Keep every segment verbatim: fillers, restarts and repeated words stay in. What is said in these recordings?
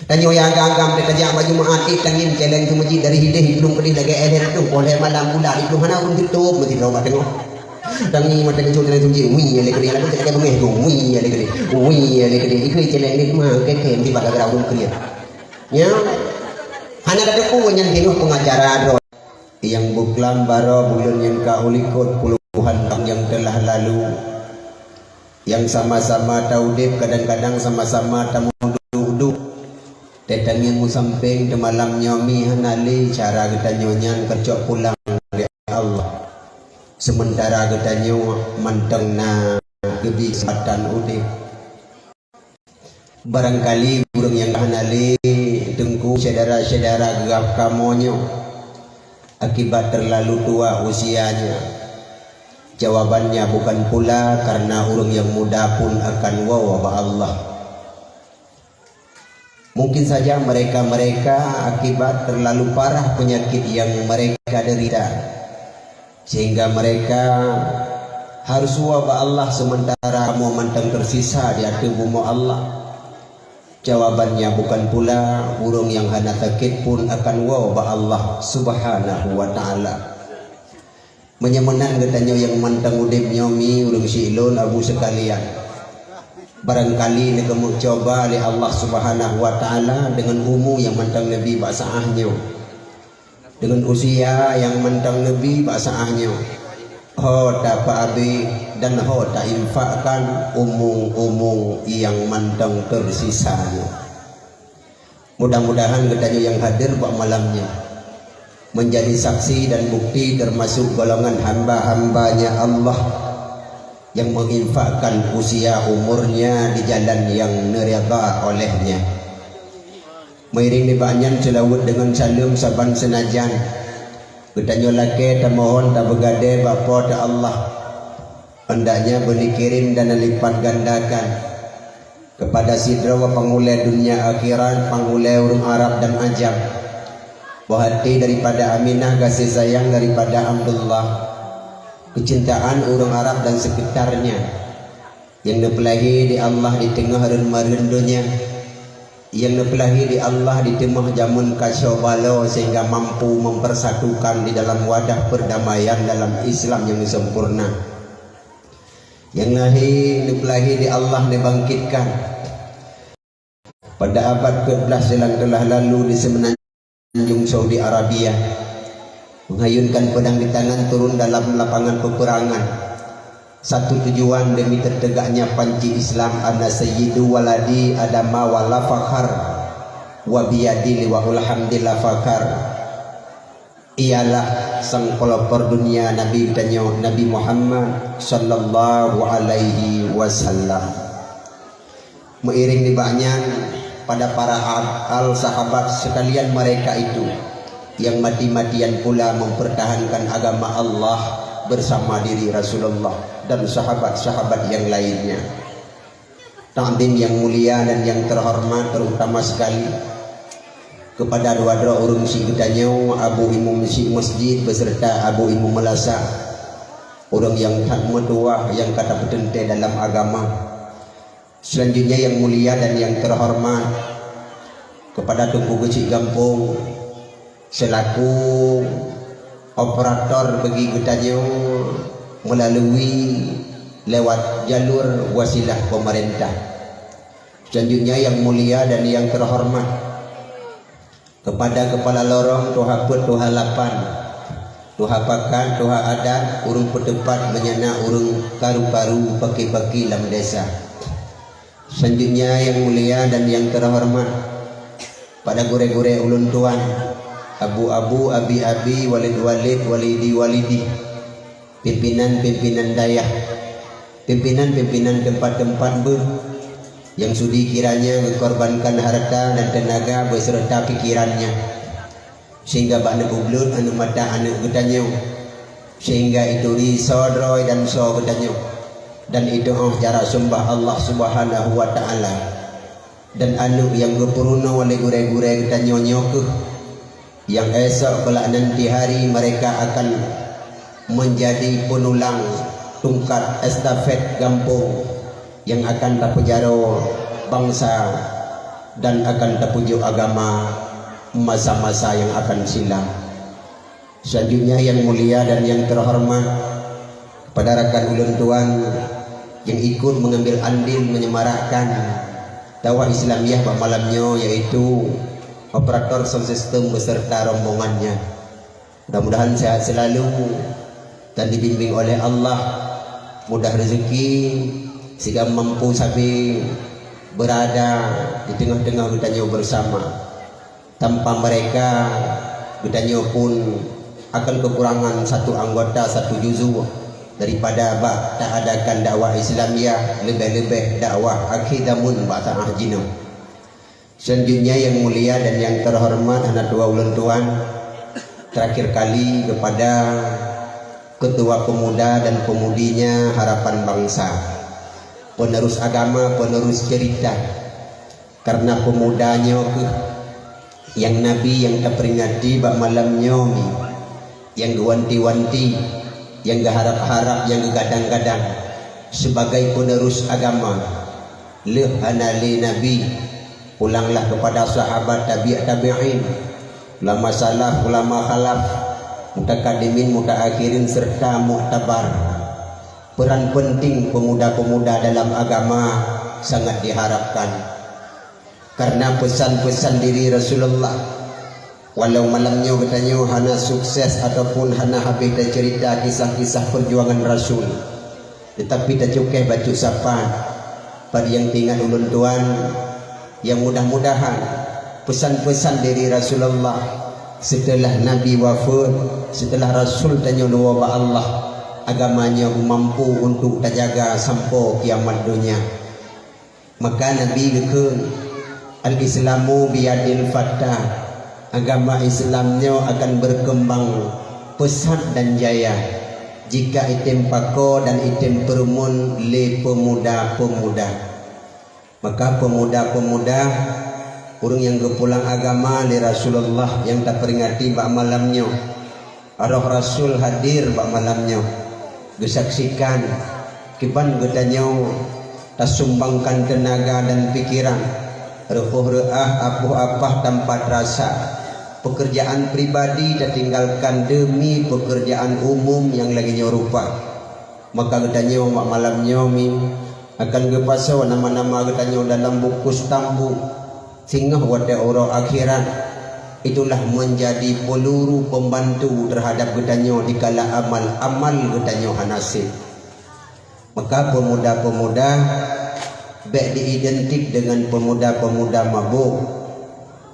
Tanyoe nyang agam-agam teuh tajak bak Jumaat, eh, tangieng céléng keu meuseujid dari hideh iplueng keudeh lagée éh lhée reutôh, poh lhée malam bulat iplueng hana ureuëng teutôb meusidroe bak teungoh. Tangieng mata keucok céléng keu meuseujid, wih, lé keudeh, lagée beungéh tu, wih, lé keudeh, wih, lé keudeh. Ikheun céléng ni mah keu-keu meusibat gara-gara ureuëng kriet. Nyan hana tateupeue nyan teungoh pengacara droe. Nyang buklam baroe buleuen nyang ka u likot puluhan tahun nyang teulah lalu. Nyang sama-sama taudeb, kadang-kadang sama-sama tameuduek-duek. Teutangieng u sampéng teumalam nyoe mi hana lé cara geutanyoe nyan keucok pulang lé Allah. Seumeuntara geutanyoe mantong na geubri keuseumpatan udeb. Barangkali ureuëng nyang hana lé teungku syedara-syedara geuh kamoe nyoe akibat terlalu tua usianya. Jawabannya bukan pula karena ureuëng nyang muda pun akan woe bak Allah. Mungkin saja mereka-mereka akibat terlalu parah penyakit yang mereka derita, sehingga mereka harus woe bak Allah sementara kamoe mantong tersisa di ateueh bumoe Allah. Jawabannya bukan pula ureuëng nyang hana sakét pun akan woe bak Allah Subhanahu wa Ta'ala. Meunyoe meunan geutanyoe nyang mantong udeb nyoe mi ureuëng siklon abu seukalian, barangkali neukeumeucoba lé Allah Subhanahu wa Ta'ala deungon umu nyang mantong neubi bak saát nyoe, deungon usia nyang mantong neubi bak saát nyoe. Ho tapeuabéh dan ho tainfakkan umu-umu nyang mantong teusisa nyoe. Mudah-mudahan geutanyoe nyang hadir bak malam nyoe menjadi saksi dan bukti termasuk golongan hamba-hamba-Nya Allah yang menginfakkan usia umurnya di jalan yang neuridha oleh-Nya. Meuiring nibak nyan seulaweuet deungon saleuem saban seunajan geutanyoe lakée tamohon tabeugadée bak Po teu Allah, hendaknya beulikirim dan lipat gandakan kepada sidroe pangulée dunia akhirat, pangulée ureuëng Arab dan Ajam. Buah hati daripada Aminah, gaséh sayang daripada Abdullah, keucintaan ureuëng Arab dan seukitarnya, nyang neupeulahé di Allah di teungoh reuen-mareuen donya, nyang neupeulahé di Allah di teungoh jameun kacau balau sehingga mampu mempersatukan di dalam wadah perdamaian dalam Islam nyang sempurna. Nyang lahé neupeulahé di Allah neubangkitkan pada abad keublaih silang teulah lalu di seumeunanjung Saudi Arabia, menghayunkan pedang di tangan turun dalam lapangan peperangan. Satu tujuan demi tertegaknya panji Islam, "Ana sayyidu waladi Adama wala fakhar, wa biyadi liwaul hamdi la fakhar." Ialah sang pelopor dunia Nabi geutanyoe, Nabi Muhammad sallallahu alaihi wasallam. Meuiring nibak nyan, pada para ab-, al sahabat sekalian, mereka itu yang mati-matian pula mempertahankan agama Allah bersama diri Rasulullah dan sahabat-sahabat yang lainnya. Takdim yang mulia dan yang terhormat, terutama sekali kepada dua droe ureuëng syiek geutanyoe, Abu Imum Syiek Masjid beserta Abu Imum Meulasa, ureuëng nyang that meutuwah nyang ka tapeuteuntée dalam agama. Selanjutnya yang mulia dan yang terhormat kepada Teungku Geuchik Gampông, selaku operator bagi geutanyoe melalui lewat jalur wasilah pemerintah. Selanjutnya yang mulia dan yang terhormat kepada kepala lorong, tuha peuet, tuha lapan, tuha pakat, tuha adat, ureuëng peuteupat, meunyan na ureuëng karu-karu, paki-paki lam desa. Selanjutnya yang mulia dan yang terhormat pada gurée-gurée ulôn tuan, abu-abu, abi-abi, walid-walid, walidi-walidi, pimpinan-pimpinan dayah, pimpinan-pimpinan teumpat-teumpat beuh nyang sudi kiranya geukorbankan harta dan teunaga beserta pikirannya sehingga bak neubeublot aneuëk mata aneuëk geutanyoe, sehingga ituri soe droe dan soe geutanyoe, dan itu'oh jarak seumbah Allah Subhanahu wa Ta'ala. Dan aneuëk nyang geupeurunoe lé gurée-gurée geutanyoe nyoe kheueh, nyang esok kelak nanti hari mereka akan menjadi penulang tungkat estafet gampông nyang akan tapeujaroe bansa dan akan tapeujok agama masa-masa nyang akan silam. Selanjutnya, yang mulia dan yang terhormat, kepada rakan ulôn tuan yang ikut mengambil andil menyemarakkan dakwah Islamiah bak malam nyoe, yaitu operator sound system beserta rombongannya. Mudah-mudahan sehat selalu dan dibimbing oleh Allah, mudah rezeki, sehingga mampu sabe berada di tengah-tengah geutanyoe bersama. Tanpa mereka, geutanyoe pun akan kekurangan satu anggota, satu juzuk daripada bak taadakan dakwah Islamiah, leubeh-leubeh dakwah akhé zaman bak saát jinoe. Selanjutnya, yang mulia dan yang terhormat, hana tuwoe ulôn tuan, terakhir kali kepada Ketua Pemuda dan Pemudinya Harapan Bangsa, penerus agama, penerus cerita. Karena pemuda nyoe kheueh nyang Nabi nyang taperingati bak malam nyoe, nyang geuwanti-wanti, nyang geuharab-harab, nyang geugadang-gadang sebagai penerus agama. Lheueh hana lé Nabi, pulanglah kepada sahabat, tabi' tabi'in, ulama salaf, ulama khalaf, mutakadimin, mutaakhirin, serta muktabar. Peran penting pemuda-pemuda dalam agama sangat diharapkan. Karena pesan-pesan diri Rasulullah, walau malam nyoe geutanyoe hana sukses ataupun hana habéh tacerita kisah-kisah perjuangan Rasul, tetapi tacukeh bacut sapat. Pat nyang teuingat ulôn tuan, nyang mudah-mudahan pesan-pesan diri Rasulullah setelah Nabi wafeuet, setelah Rasul tanyoe luwoe bak Allah, agama nyoe mampu untuk tajaga sampoe kiamat donya. Maka Nabi geukheun, "Al-Islamu biyadil fatah." Agama Islam nyoe akan berkembang pesat dan jaya jika item pakoe dan item peurumun lé pemuda-pemuda. Maka pemuda-pemuda, ureuëng nyang geupulang agama lé Rasulullah nyang taperingati bak malam nyoe, Roh Rasul hadir bak malam nyoe, geusaksikan kiban geutanyoe tasumbangkan teunaga dan pikiran, reuôh reuah, apoh apah tanpa terasa, pekerjaan pribadi tatinggalkan demi pekerjaan umum nyang lagée nyoe rupa. Maka geutanyoe bak malam nyoe mi akan geupasoe nama-nama geutanyoe dalam buku stampu. Singoh watée uroe akhirat, itulah menjadi peluru pembantu terhadap geutanyoe dikala amal-amal geutanyoe hana sép. Maka pemuda-pemuda bék diidentik dengan pemuda-pemuda mabök.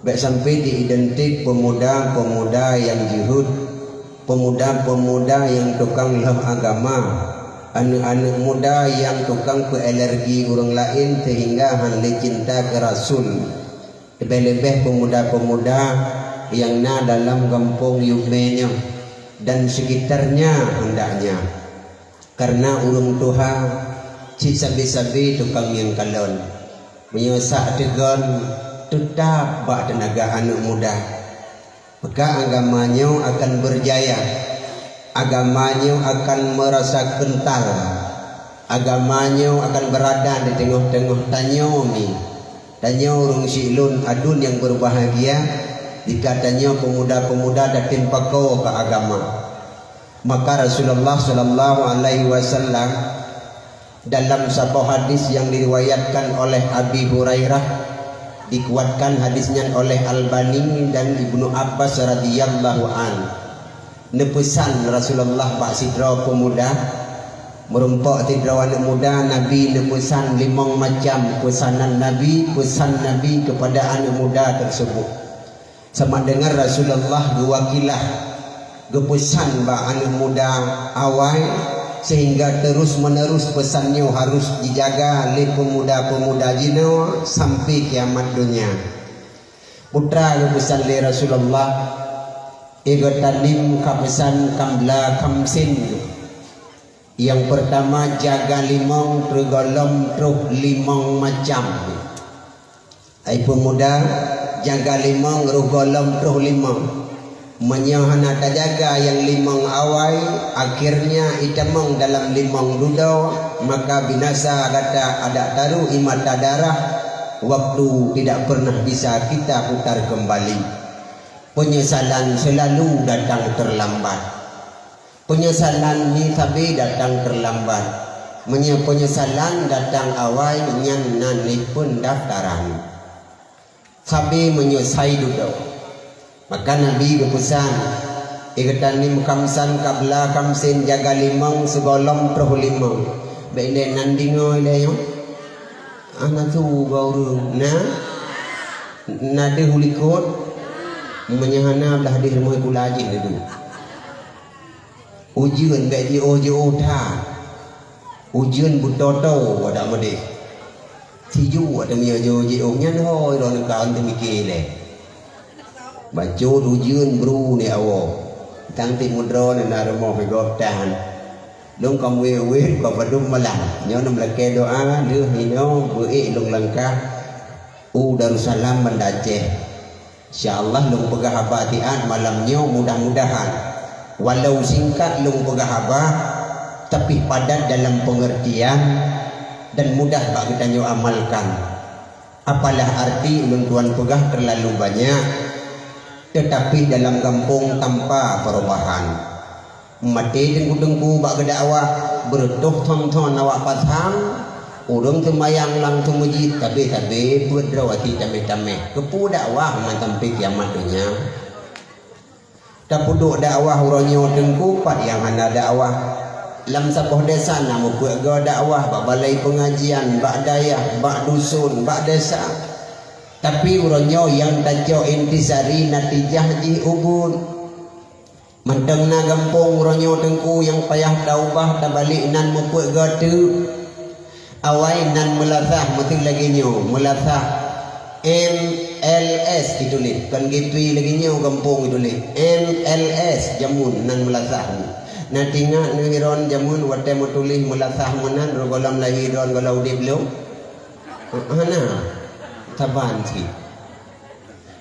Bék sampai diidentik pemuda-pemuda nyang jeuhet, pemuda-pemuda nyang tukang lheueh agama, aneuëk-aneuëk muda nyang tukang peualergi ureuëng laén sehingga hán lé cinta keu Rasul. Leubeh-leubeh peumuda-peumuda nyang na dalam gampông Yume nyoe dan sekitarnya hendaknya. Kareuna ureuëng tuha cit sabe-sabe tukang nyang kalon. Meunyoe sak teugon, teutab bak teunaga aneuëk muda. Maka agama nyoe akan beurjaya. Agama nyoe akan meurasa keuntal. Agama nyoe akan beurada di teungoh-teungoh tanyoe mi. Tanyoe ureuëng siklon aduen nyang beurbahagia, jika tanyoe peumuda-peumuda tatem pakoe keu agama. Maka Rasulullah sallallahu alaihi wasallam dalam saboh hadis nyang diriwayatkan oleh Abi Hurairah, dikuatkan hadis nyan oleh Albani dan Ibnu Abbas radhiyallahu an. Neupeusan Rasulullah bak sidroe peumuda, meurumpok sidroe aneuëk muda, Nabi neupeusan limong macam peusanan Nabi, peusan Nabi kepada aneuëk muda tersebut. Sama dengan Rasulullah geuwakilah geupeusan bak aneuëk muda awai, sehingga terus-menerus peusan nyoe harus jijaga lé peumuda-peumuda jinoe sampai kiamat donya. Putra geupeusan lé Rasulullah, "Ightanim khamsan qabla khamsin." Nyang peurtama, jaga limong reugohlom troh limong macam. Hai peumuda, jaga limong reugohlom troh limong. Meunyoe hana tajaga nyang limong awai, akhirnya itamong dalam limong dudoe, maka binasa gata adak taru i mata darah, Waktu tidak pernah bisa kita putar kembali. Penyesalan selalu datang terlambat. Penyesalan ni sabe datang terlambat. Meunyoe penyesalan datang awai, nyan nan lé pendaftaran. Sabe meunyoe sai dudoe. Maka Nabi geupeusan, "Igtanim khamsan qabla khamsin," jaga limong sigohlom troh limong. Bék lé nan deungoe lé nyoe. Hana tuga ureuëng. Na? Na deuh u likot? Meunyoe hana, blah deuh rumoh kula jih dudoe. Ujeuen bék jiôh-jiôh that. Ujeuen beutoe-toe adak meudeh. Sijuek teumiyueb jiôh-jiôh nyan hôi droeneuh ka teumiké lé. Bacut ujeuen bru ni awoe. Tang tieb meudroe na rumoh gob tan. Lôn ka muwét-wét ka padum malam. Nyoe na meulakée doá lheueh inoe beu-ék lôn langkah u Darussalam Banda Aceh. Insya Allah lôn peugah haba siat malam nyoe, mudah-mudahan walau singkat lôn peugah haba, tapi padat dalam pengertian dan mudah bak geutanyoe amalkan. Apalah arti ulôn tuan peugah terlalu banyak, tetapi dalam gampông tanpa perubahan. Maté teungku-teungku bak geudakwah, beureutoh thon-thon awak pasang, ureuëng seumayang lam seumeujid sabe-sabe peuet droe até tameh-tameh. Keupeue dakwah man sampai kiamat donya? Tapeuduek dakwah uroe nyoe teungku, pat nyang hana dakwah. Lam saboh desa na meupeuet goe dakwah, bak balai peungajian, bak dayah, bak dusun, bak desa. Tapi uroe nyoe nyang tacok intisari natijah jih ubit. Mantong na gampông uroe nyoe teungku nyang payah taubah tabalek nan meupeuet goe teuk. Awai nan meulasah meuteuk lagée nyoe, meulasah M L S ituléh, kon G P lagée nyoe gampông ituléh. M L S jameun nan meulasah. Na tingat neuhiron jameun watée meutuléh meulasah meunan rot gohlom lahé droen gohlom udeb lom? Hana. Saban cit.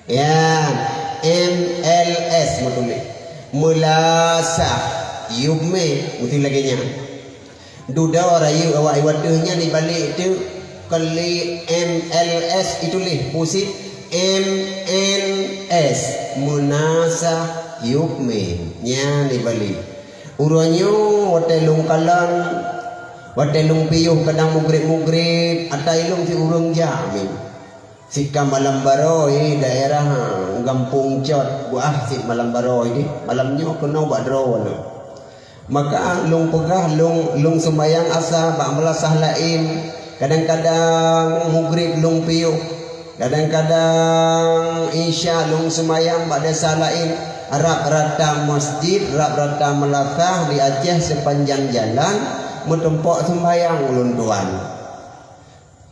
Ya, M L S meutuléh. Meulasah, yub mé, meusti lagée nyan. Dudoe rayeuk awak iwateuh nyan ibalek teuk, keu lé M L S ituléh, pusit M N S, meunasah, yub mé, nyan ibalek. Uroe nyoe watée lôn kalon, watée lôn piôh kadang mugreb-mugreb, ata ilôn si ureuëng jak mé. Sika malam baroe daerah gampông cot, buah sit malam baroe deh. Malam nyoe keunoe bak droe nyoe. Maka lôn peugah lôn, lôn seumayang asa bak meulasah laén. Kadang-kadang mugreb lôn piôh. Kadang-kadang isya lôn seumayang bak desa laén. Rab rata masjid, rab rata meulasah di Aceh sepanjang jalan meutumpok seumayang ulôn tuan.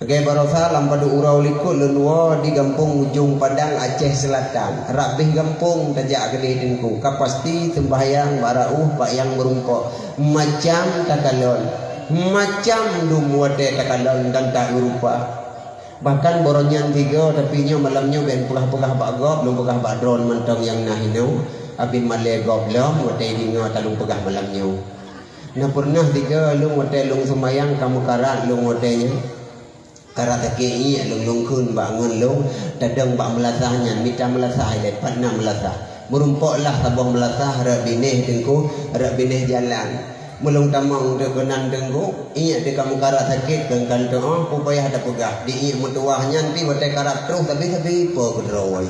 Lagée barosa lam padub uroe likot lôn woe di gampông Ujong Padang, Aceh Selatan. Rab beh gampông tajak keudeh teungku, ka pasti seumbahyang bak raôh bak nyang meurumpok. Macam takalon, macam dum watée takalon dan taeu rupa. Bahkan baroe nyan tiga, tapi nyoe malam nyoe bék peugah-peugah bak gob, lôn peugah bak droen mantong nyang na hinoe. Abi malée gob lom watée deungoe talôn peugah malam nyoe. Na peureunah tiga lôn watée lôn seumayang ka meukarat lôn watée nyoe. Karat sakét iék lôn, lôn kheun bak ngon lôn, tadong bak meulasah nyan, mita meulasah ilée, pat na meulasah. Meurumpok lah saboh meulasah rot binéh teungku, rot binéh jalan. Meulôn tamong teuk keunan teungku, iék teuka meukarat sakét keu kantô, oh, peue payah tapeugah. Di iék meutuwah nyan pih watée karat troh sabe-sabe po keudroe.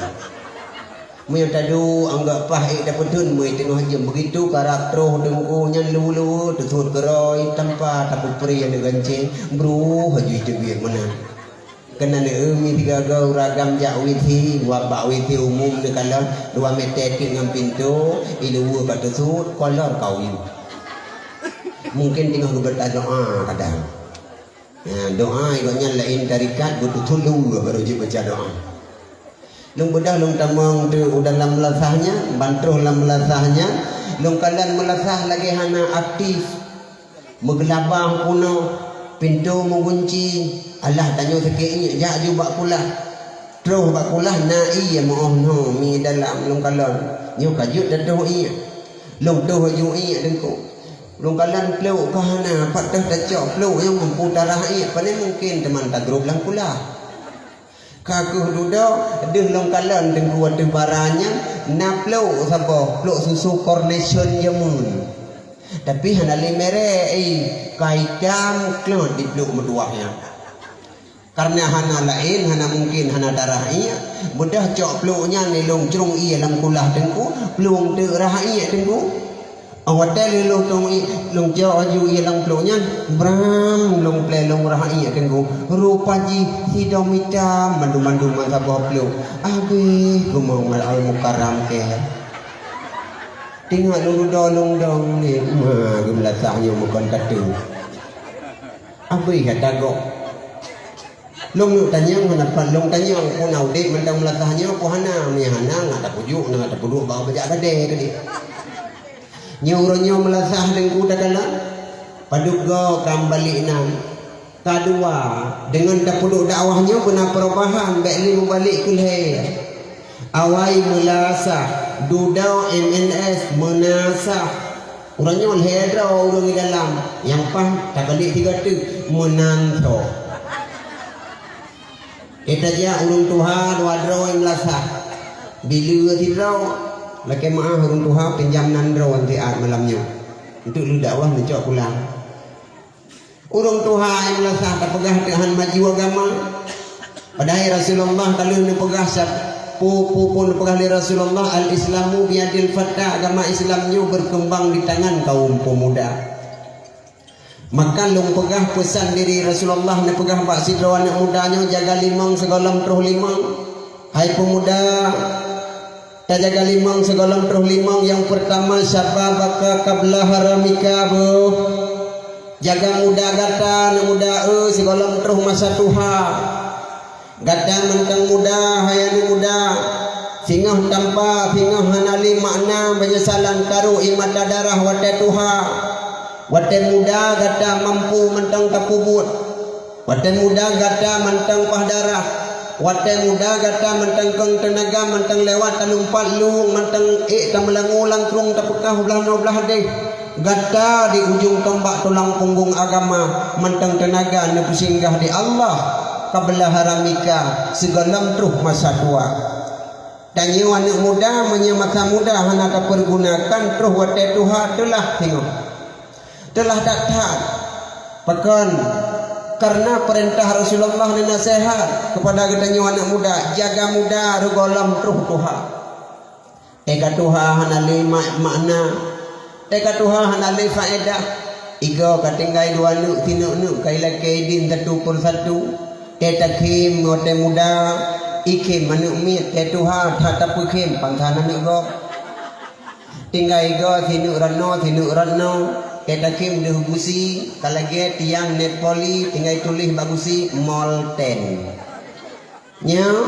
Meunyoe taduek anggap paih ék tapeutheun meu teungoh jeuem, beugitu karab troh teungku nyan luweue-luweue teusut keurôi tanpa tapeupri aneuk gancéng, bruh haju jiteubiet meunan. Keunan eu mi sigaga uragam jak WC, wab bak WC umum neukalon dua meter teuk ngon pintoe, i luweue ka teusut, kolor ka uyueng. Mungken teungoh geubaca doa kadang. Ha, doa gobnyan laén tarikat, beututulu baru jeuet baca doa. Lôn beudôh lôn tamong teuk u dalam meulasah nyan, ban troh lam meulasah nyan, lôn kalon meulasah lagée hana aktif. Meugeulabah peunoh, pintoe meugunci, alah tanyoe sakét iék jak ju bak kulah. Troh bak kulah na ié meu'oh nyoe mi dalam lôn kalon. Nyoe ka jeuet tatoh iék. Lôn toh aju iék teungku. Lôn kalon pluk ka hana, pat teuh tacok pluk nyang mampu tarah iék, pane mungken teuma tagrôb lam kulah. Ka kheueh dudoe, deuh lôn kalon Teungku ateueh bara nyan, na plôk saboh, plôk susu Carnation jameun. Tapi hana lé merek, eh, ka itam klot di plôk meutuwah nyan. Kareuna hana laén, hana mungken, hana darah iek, beudôh cok plôk nyan lé lôn crông ié lam kulah Teungku, plueng teuk rhah iek Teungku. Watèe lheuh lôn tueng ié, lôn cok laju ié lam plôk nyan, bram, lôn plè lôn rhah ié Teungku. Rupa jih sidom itam mandum-mandum ngon saboh plôk. Abéh geumoe ngon Al-Mukarram kèe. Teungoh lôn dudoe lôn dong ni, ma geumeulasah nyoe meukon katu. Abéh gata gob. Lôn neuk tanyong, hana pat lôn tanyong, peue na udép mantong meulasah nyoe, peue hana, meunyo hana, ngat tapeujuek, ngat tapeuduek bak bajak gadée keudéh. Nyoe uroe nyoe meulasah Teungku takalon, padub goe ka meubalek nan. Ka dua, deungon tapeuduek dakwah nyoe beuna peurubahan, bèk lé meubalek keu lhèe. Awai meulasah, dudoe M N S meunasah. Uroe nyoe lhèe droe ureueng di dalam, nyang paih tabalek tiga teuk meunan tho. Ita jak ureueng tuha dua droe meulasah. Bila sidroe, lakèe meu'ah ureueng tuha pinjam nan droe siat malam nyoe. Untuk lheuh dakwah neucok pulang. Ureueng tuha nyang meulasah tapeugah teuh han maju agama. Padahai Rasulullah ka lheueh neupeugah sat-, pu-, pu-, pu-, neupeugah lé Rasulullah, "Al-Islamu biyadil fata," agama Islam nyoe berkembang di tangan kaum pemuda. Maka lôn peugah peusan diri Rasulullah neupeugah bak sidroe aneuk muda nyoe, jaga limong sigohlom troh limong. Hai peumuda, tajaga limong sigohlom troh limong. Nyang peurtama, syababaka qabla haramika, beuh. Jaga muda gata, aneuk muda, eh, sigohlom troh masa tuha. Gata mantong muda, hai aneuk muda. Singoh tampa, singoh hana lé makna, meunyesalan tarok ie mata darah watèe tuha. Watèe muda gata mampu mantong tapeubuet. Watèe muda gata mantong paih darah, watèe muda gata mantong kong teunaga, mantong lewat talumpat lueng, mantong ék tameulangue lam krueng tapeukah blah noe blah deh. Gata di ujong tombak tulang punggong agama, mantong teunaga neupeusinggah di Allah, qabla haramika, sigohlom troh masa tuha. Tanyoe aneuk muda, meunyoe masa muda hana tapeureugunakan, troh watèe tuha teulah singoh. Teulah that-that. Pakon? Kareuna peurintah Rasulullah neunaseuhat keupada geutanyoe aneuk muda, jaga muda reugohlom troh tuha. Teuka tuha hana lé ma-, makna, teuka tuha hana lé faedah. Igoe ka tinggai dua neuk, sineuk-neuk ka ilakèe idin satu per satu. Teuka khém watèe muda, ikhém aneuk miet, teuka tuha that tapeukhém, pansan aneuk gob. Tinggai goe sineuk rot noe, sineuk rot noe, teuka khém deuh gusi, ka lagèe tiang net poli, tinggai tuléh bak gusi, Molten. Nyoe,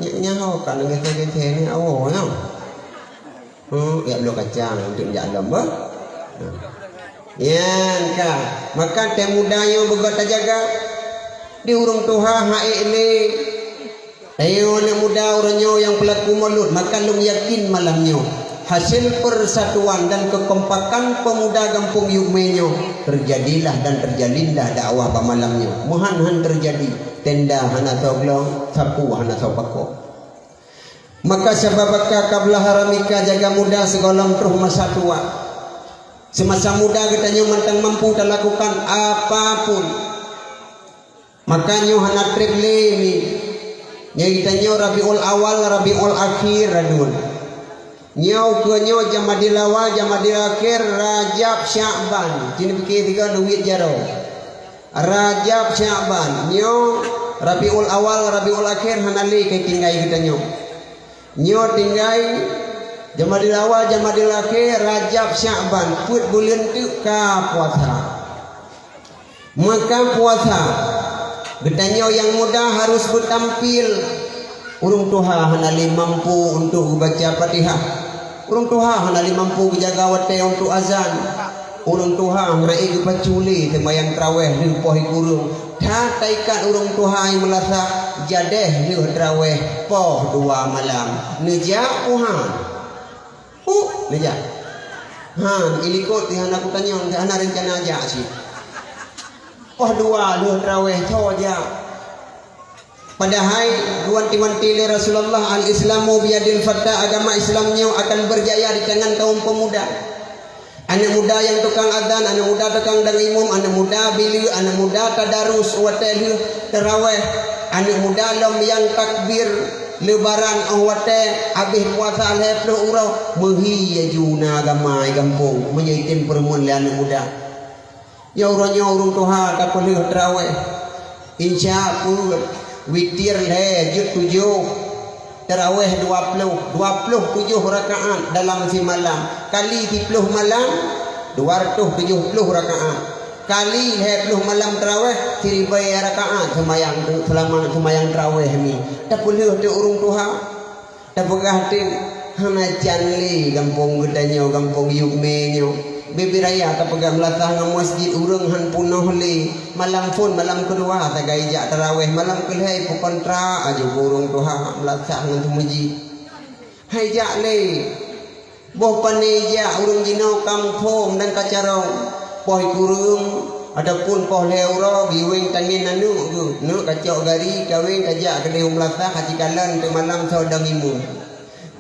nyoe, nyoe ho ka neugèsèe-gèsèe ni, awoe nyoe. Hmm, jak bloe kacang untuk jak lom, bah. Nyan ka. Maka teuh muda nyoe beugöt tajaga. Di ureueng tuha han ék lé. Tanyoe aneuk muda uroe nyoe nyang peulaku mulod, maka lôn yakin malam nyoe, hasil persatuan dan kekompakan pemuda gampông Yukmé nyoe, teujadilah dan teujalinlah dakwah bak malam nyoe. Meuhan han teujadi, tenda hana soe glong, sapeue hana soe pakoe. Maka syababaka qabla haramika, jaga muda sigohlom troh masa tuha. Seumasa muda geutanyoe mantong mampu talakukan apapun. Maka nyoe hana treb lé mi. Nyoe geutanyoe Rabiul Awal, Rabiul Akhir radun. Nyoe ukeue nyoe Jamadil Awal, Jamadil Akhir, Rajab, Syakban. Ci neupike sigoe neuwiet jaroe. Rajab, Syakban. Nyoe Rabiul Awal, Rabiul Akhir hana lé ka tinggai geutanyoe. Nyoe tinggai Jamadil Awal, Jamadil Akhir, Rajab, Syakban. Peuet buleuen teuk ka puasa. Maka puasa, geutanyoe nyang muda harus beutampil. Ureueng tuha hana lé mampu untuk geubaca Fatihah. Ureueng tuha hana lé mampu geujaga watèe untuk azan. Ureueng tuha hana ék geupacu lé seumayang traweh lheueh poh ikureueng. That taikat ureueng tuha nyang meulasa jadeh lheueh traweh poh dua malam. Neujak puhan. Huh, neujak. Han, ilikot di hana kutanyong, di hana rencana jak cit. Poh dua lheueh traweh, tho jak. Padahai geuwanti-wanti lé Rasulullah, "Al-Islamu biyadil fata," agama Islam nyoe akan berjaya di tangan kaum pemuda. Aneuk muda nyang tukang azan, aneuk muda tukang dang imum, aneuk muda bileue, aneuk muda tadarus watée lheueh tarawéh, aneuk muda lom nyang takbir lebaran óh watée habéh puasa lhée ploh uroe, meuhi laju na agama i gampông meunyoe item peurumoh lé aneuk muda. Nyoe uroe nyoe ureuëng tuha tapeulheueh tarawéh. Insya peuet, witir lhée, jeuet tujoh, tarawéh dua ploh, dua ploh tujoh rakaat dalam simalam, kali siploh malam, dua ratus tujoh ploh rakaat, kali lhée ploh malam tarawéh, siribée rakaat seumayang, seulama seumayang tarawéh nyoe. Tapeulheueh teuk ureuëng tuha. Tapeugah teuk, hana can lé gampông geutanyoe, gampông Yub Mé nyoe. Bibit raya tapeugah meulasah ngon masjid ureuëng han peunoh lé. Malam phon, malam keudua sagai jak tarawéh, malam keulhée ipeukontrak aju ureuëng tuha meulasah ngon seumeujid. Hai jak lé. Boh pané jak ureuëng jinoe kamoe phom dan kacarông. Poh kureueng ataupun poh lhée uroe giweng tangen aneuk geuh, neuk kacok gari kaweng kajak keudeh u meulasah, aci kalon teuk malam soe dang imum.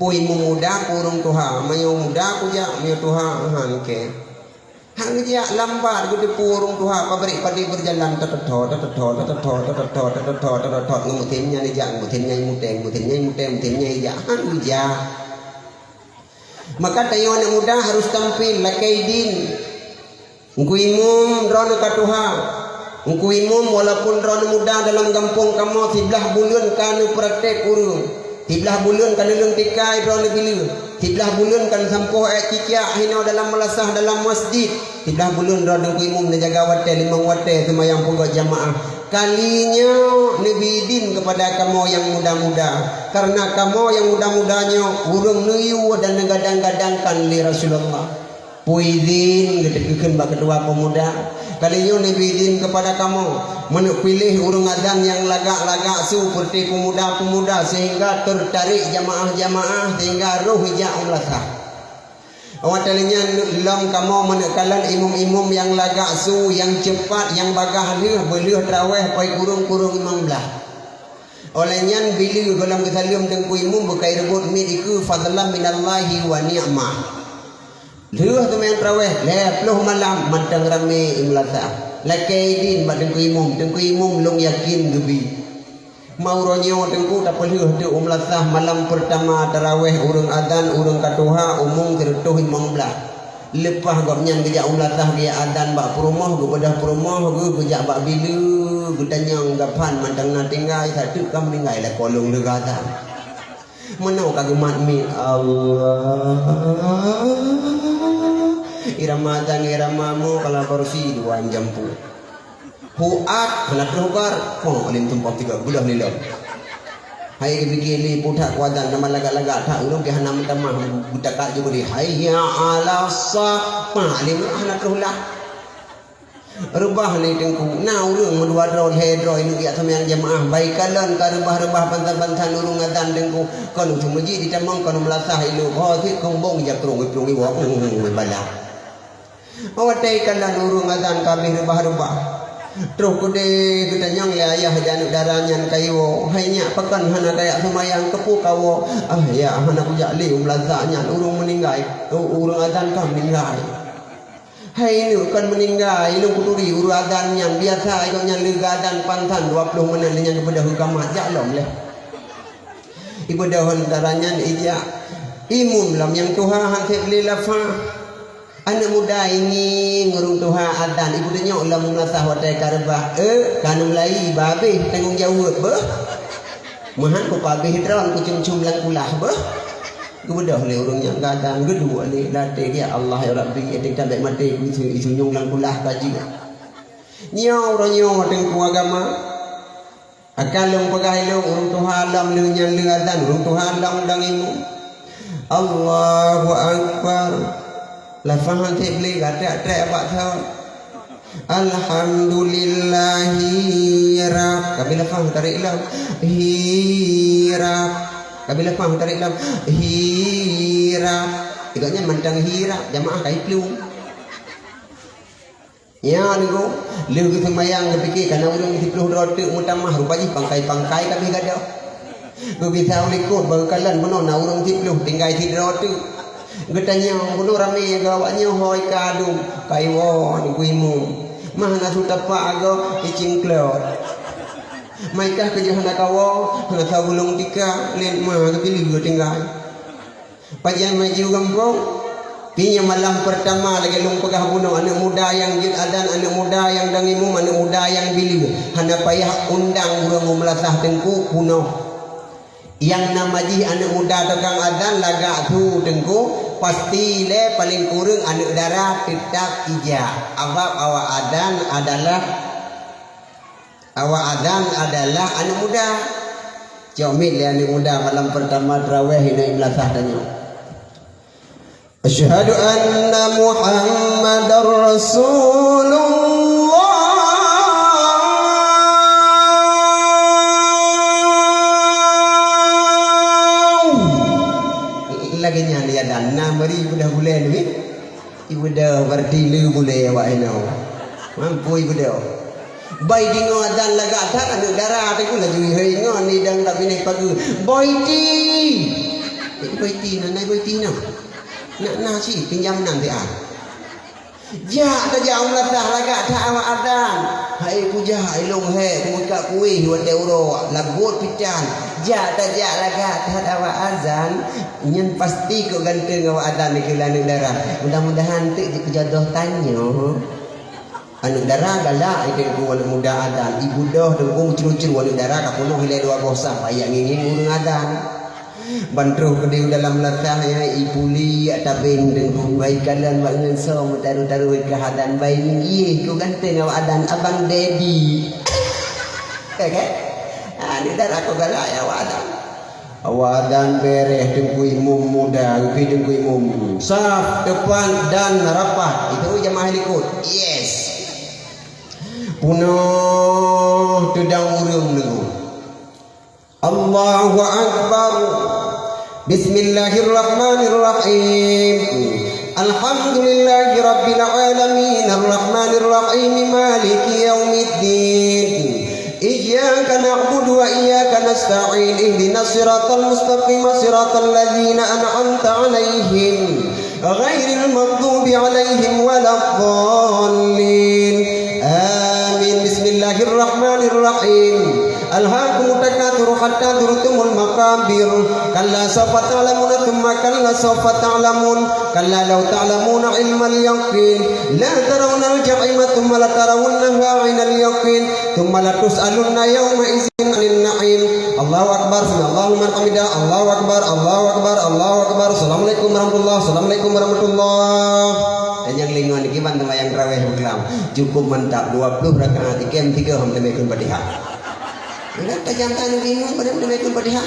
Peue imum muda, peue ureuëng tuha, meunyoe muda kujak, meunyoe tuha han kée. Han geujak lambat geuteupeue ureuëng tuha, pabrik padé beujalan, tateutho, tateutho, tateutho, tateutho, tateutho, tateutho, ngon musim nyan ijak, musim nyan imutée, musim nyan imutée, musim nyan ijak, han geujak. Maka tanyoe aneuk muda harus tampil lakée idin. Teungku Imum droeneuh ka tuha. Teungku Imum walaupun droeneuh muda dalam gampông kamoe, siblaih buleuen ka neuprakték ureuëng. Siblaih buleuen ka neuleueng tikai droeneuh bileue. Siblaih buleuen ka neusampôh ék cicak hinoe dalam meulasah dalam masjid. Siblaih buleuen droeneuh Teungku Imum neujaga watée limong watée seumayang peugét jamaah. Kali nyoe neubi idin keupada kamoe nyang muda-muda, kareuna kamoe nyang muda-muda nyoe ureuëng neuyue dan neugadang-gadangkan lé Rasulullah. Peue idin geuteukeukeun bak keutua peumuda, kali nyoe neubi idin keupada kamoe, meuneuk piléh ureuëng azan nyang lagak-lagak su seperti peumuda-peumuda sehingga teutarék jamaah-jamaah sehingga roh ijak u meulasah. Óh watée lheueh nyan lom kamoe meuneuk kalon imum-imum nyang lagak su, nyang ceupat, nyang bagaih lheueh, beulheueh trawéh poh kureueng-kureueng limong blaih. Óh lheueh nyan bileue gohlom geusaleuem Teungku Imum beukai reubot miet ikeue fadlan minallahi wa ni'mah. Lheueh seumayang trawéh lhée ploh malam mantong ramé i meulasah. Lakée idin bak Teungku Imum, Teungku Imum lôn yakin geubi. Ma uroe nyoe Teungku tapeulheueh teuk u meulasah malam peurtama tarawéh ureuëng azan ureuëng ka tuha umum sireutôh limong blaih. Leupah gobnyan geujak u meulasah geujak azan bak peurumoh, geubeudôh peurumoh, geu-, geujak bak bileue, geutanyong gaphan mantong na tinggai, sateuk ka meuninggai lakoe lôn leuga azan. Meunoe ka geumat miet, Allah. Irama azan irama mo kolaborasi dua jampu. Huat hana troh gar, ho alim tumpang tiga belah lilom. Hai geupiké lé putak kuadang nama lagak-lagak that ureuëng pih hana meutamah geutakak jeuet bri. Hayya 'alas shalah, mak alim hana troh lah. Reubah lé Teungku, na ureuëng meudua droe lhée droe neuk jak seumayang jamaah, bai kalon ka reubah-reubah bansa-bansa ureuëng azan Teungku, kon u meuseujid jitamong kon u meulasah ilée ho cit kong bong jak krong iplueng iwoe, hmm, bala. Watée kalon ureuëng azan ka abéh reubah-reubah. Troh keudeh geutanyong lé ayah di aneuëk dara nyan ka iwoe, "Hai nyak, pakon hana kajak seumayang, keupeue kawoe?" "Ah ya, hana kujak lé u meulasah nyan, ureuëng meuninggai, ureuëng azan ka meuninggai." "Hai neuk, kon meuninggai, lôn kuturi ureuëng azan nyan, biasa gobnyan leuga azan pansan dua ploh meuneut nyan geubeudôh geukamat, jak lom lé." Ibeudôh antara nyan ijak. Imum lom nyang tuha han sép lé lafah. Aneuëk muda ingieng ureuëng tuha azan, ipeutunyok lom meulasah watée ka reubah. Eh, ka neumulai babeh tanggong jaweueb beuh. Meuhan kupabeh droe kucum-cum lam kulah beuh. Geubeudôh lé ureuëng nyang gadang, geuduek lé latée, "Ya Allah, ya Rabbi, ya tingkat bék maté isu-, isunyueng lam kulah ka jeuet." Nyoe uroe nyoe Teungku agama. Akan lôn peugah ilôn ureuëng tuha lom lheueh nyan lheueh azan, ureuëng tuha lom dang imum. Allahu Akbar. Lafah han sép lé gatak trek abak thon. Alhamdulillahi rab. Kabi lafah tarék lom. Hirab. Kabi lafah tarék lom. Hirab. Tiga nyan mantong hirab. Jamaah kai plueng. Nyan Teungku, lheueh geuseumayang geupike ka na ureuëng siploh droe teuk meutamah, rupa jih pangkai-pangkai ka abéh gadôh. Geugisa u likot bak geukalon bunoe na ureuëng siploh tinggai sidroe teuk. Geutanyong bunoe ramé geuh awaknyoe, hôi ka dum, ka iwoe Teungku Imum. Mah na su tapak geuh icingklot. Maikah keujeuh hana kawoe, hana sabulong tika, lét ma geupiléh geutinggai. Pajan maju gampông. Pi nyang malam peurtama lagée lôn peugah bunoe, aneuëk muda nyang jeuet adan, aneuëk muda nyang dong imum, aneuëk muda nyang bileue. Hana payah undang ureuëng u meulasah Teungku, punoh. Nyang nama jih aneuëk muda tukang adan lagak su Teungku, pasti lé paleng kureueng aneuëk dara teutab ijak. Sabab awak adan adalah Awak adan adalah aneuëk muda. Cok miet lé aneuëk muda malam peurtama trawéh inoe i meulasah tanyoe. Asyhadu anna Muhammadar Rasulullah. Lagée nyan lé adan, na bri peudah buleuen nyoe. Ibeudôh, berarti le bulée awak inoe. Mampu ibeudôh. Bai deungoe adan lagak that, aneuëk dara Teungku laju ihôi ngon idang tabinéh pageue. "Boiti!" "Boiti na, na Boiti na." "Nak na cit, pinjam nan siat." Jak tajak u meulasah lagak that awak adan. Hai kujak ilong hék, kumeukat kuéh watée uroe, lagot pitan. Jak tajak lagak that awak azan. Nyan pasti keu ganteng awak adan dikeue lé aneuëk dara. Mudah-mudahan teuk jipeujadôh tanyoe. Aneuëk dara galak i Teungku aneuëk muda adan. Ibeudôh Teungku meucuru-curu aneuëk dara ka peunoh ilée dua boh saf, payah ngieng-ngieng ureuëng adan. Ban troh keudeh dalam lasah nyan ipuli yak tabeng Teungku. Bai kalon bak ngon soe meutaru-taru keu adan bai ngieng ié keu ganteng awak adan Abang Dedi. Ka, ka? Aneuëk dara keu galak ya awak adan. Awak adan beureh Teungku Imum muda, geukheun Teungku Imum. Saf, teupat dan rapat. Itu jamaah likot. Yes. Peunoh teudong ureuëng Teungku. Allahu Akbar. Bismillahirrahmanirrahim. Alhamdulillahi Rabbil Alamin. Arrahmanirrahim. Maliki Yaumiddin. Iyyaka na'budu wa iyyaka nasta'in. Ihdinas siratal mustaqim. Siratal ladzina an'amta 'alaihim. Ghairil maghdubi 'alaihim waladdallin. Amin. Bismillahirrahmanirrahim. Alhaakumut takatsur hatta zurtumul maqabir. Kalla sawfa ta'lamuna tsumma kalla sawfa ta'lamun. Kalla law ta'lamuna 'ilmal yaqin. La tarawnal jahima tsumma latarawunnaha 'ainal yaqin. Tsumma latus'alunna yauma idzin 'anin na'im. Allahu Akbar, sami Allahu liman hamidah. Allahu Akbar, Allahu Akbar, Allahu Akbar. Assalamualaikum warahmatullah, assalamualaikum warahmatullah. Dan nyang lingong niki ban seumayang tarawih beukelam. Cukup mantap, dua puluh rakaat, ikem tiga hom teumé kheun Fatihah. Ingat tajam kan bingung pada teumé kheun Fatihah.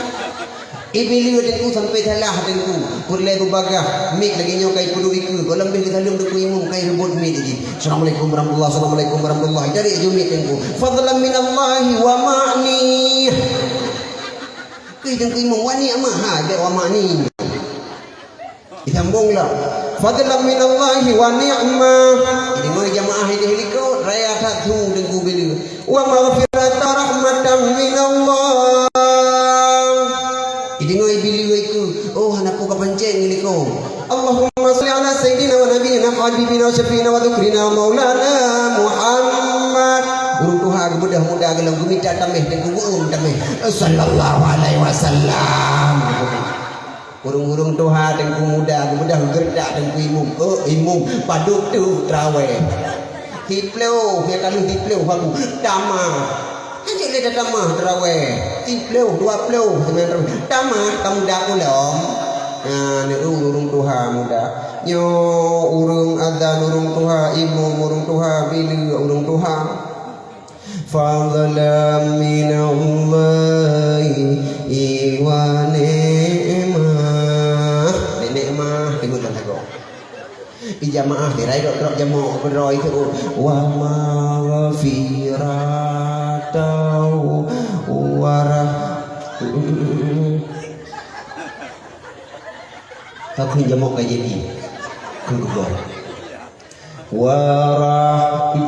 Ibilih Teungku sampai salah Teungku. Peureulée beubagah, miet lagée nyoe kai peuduek ikeue. Goh lom beh geusaleuem Teungku Imum kai reubot miet jih. Assalamualaikum warahmatullah, assalamualaikum warahmatullah. Cari ju miet Teungku. Fadlan minallahi wa ma'ni. Keu Teungku Imum wa ni'mah, ha, dek wa ma'ni. Disambung lah. Fadlan minallahi wa ni'mah. Jadi, ngon jamaah ini likot, raya that su Teungku bila. Wa maghfiratan rahmatan minallah. Idingoe ibilih iku, oh, hana peue ka pancéng ngilikong. Allahumma shalli ala sayyidina wa nabiyyina habibina wa syafi'ina wa dhukrina wa maulana Muhammad. Ureuëng tuha geubeudôh muda geulong geumita tameh dan geuguum tameh. Sallallahu alaihi wasallam. Ureuëng-ureuëng tuha Teungku muda, geubeudôh geureudak Teungku Imum. Oh, Imum, padub tu traweh. Siploh, nyang ka lheueh siploh baru tamah. Hanjeuet lé tatamah traweh. Siploh, dua ploh, seumayang traweh. Tamah, ka muda kulom. Nah, nyoe ureuëng tuha muda. Nyoe ureuëng azan ureuëng tuha, imum ureuëng tuha, bileue ureuëng tuha. Fadlan minallahi wa ni'mah. Ni'mah, timbul dalam lagu. Di jamaah, di rai dok-dok jamoe, beudroe itu. Wa maghfiratan wa rah-, Tapi jamoe ka jadi. Keu geuboh. Warahmah.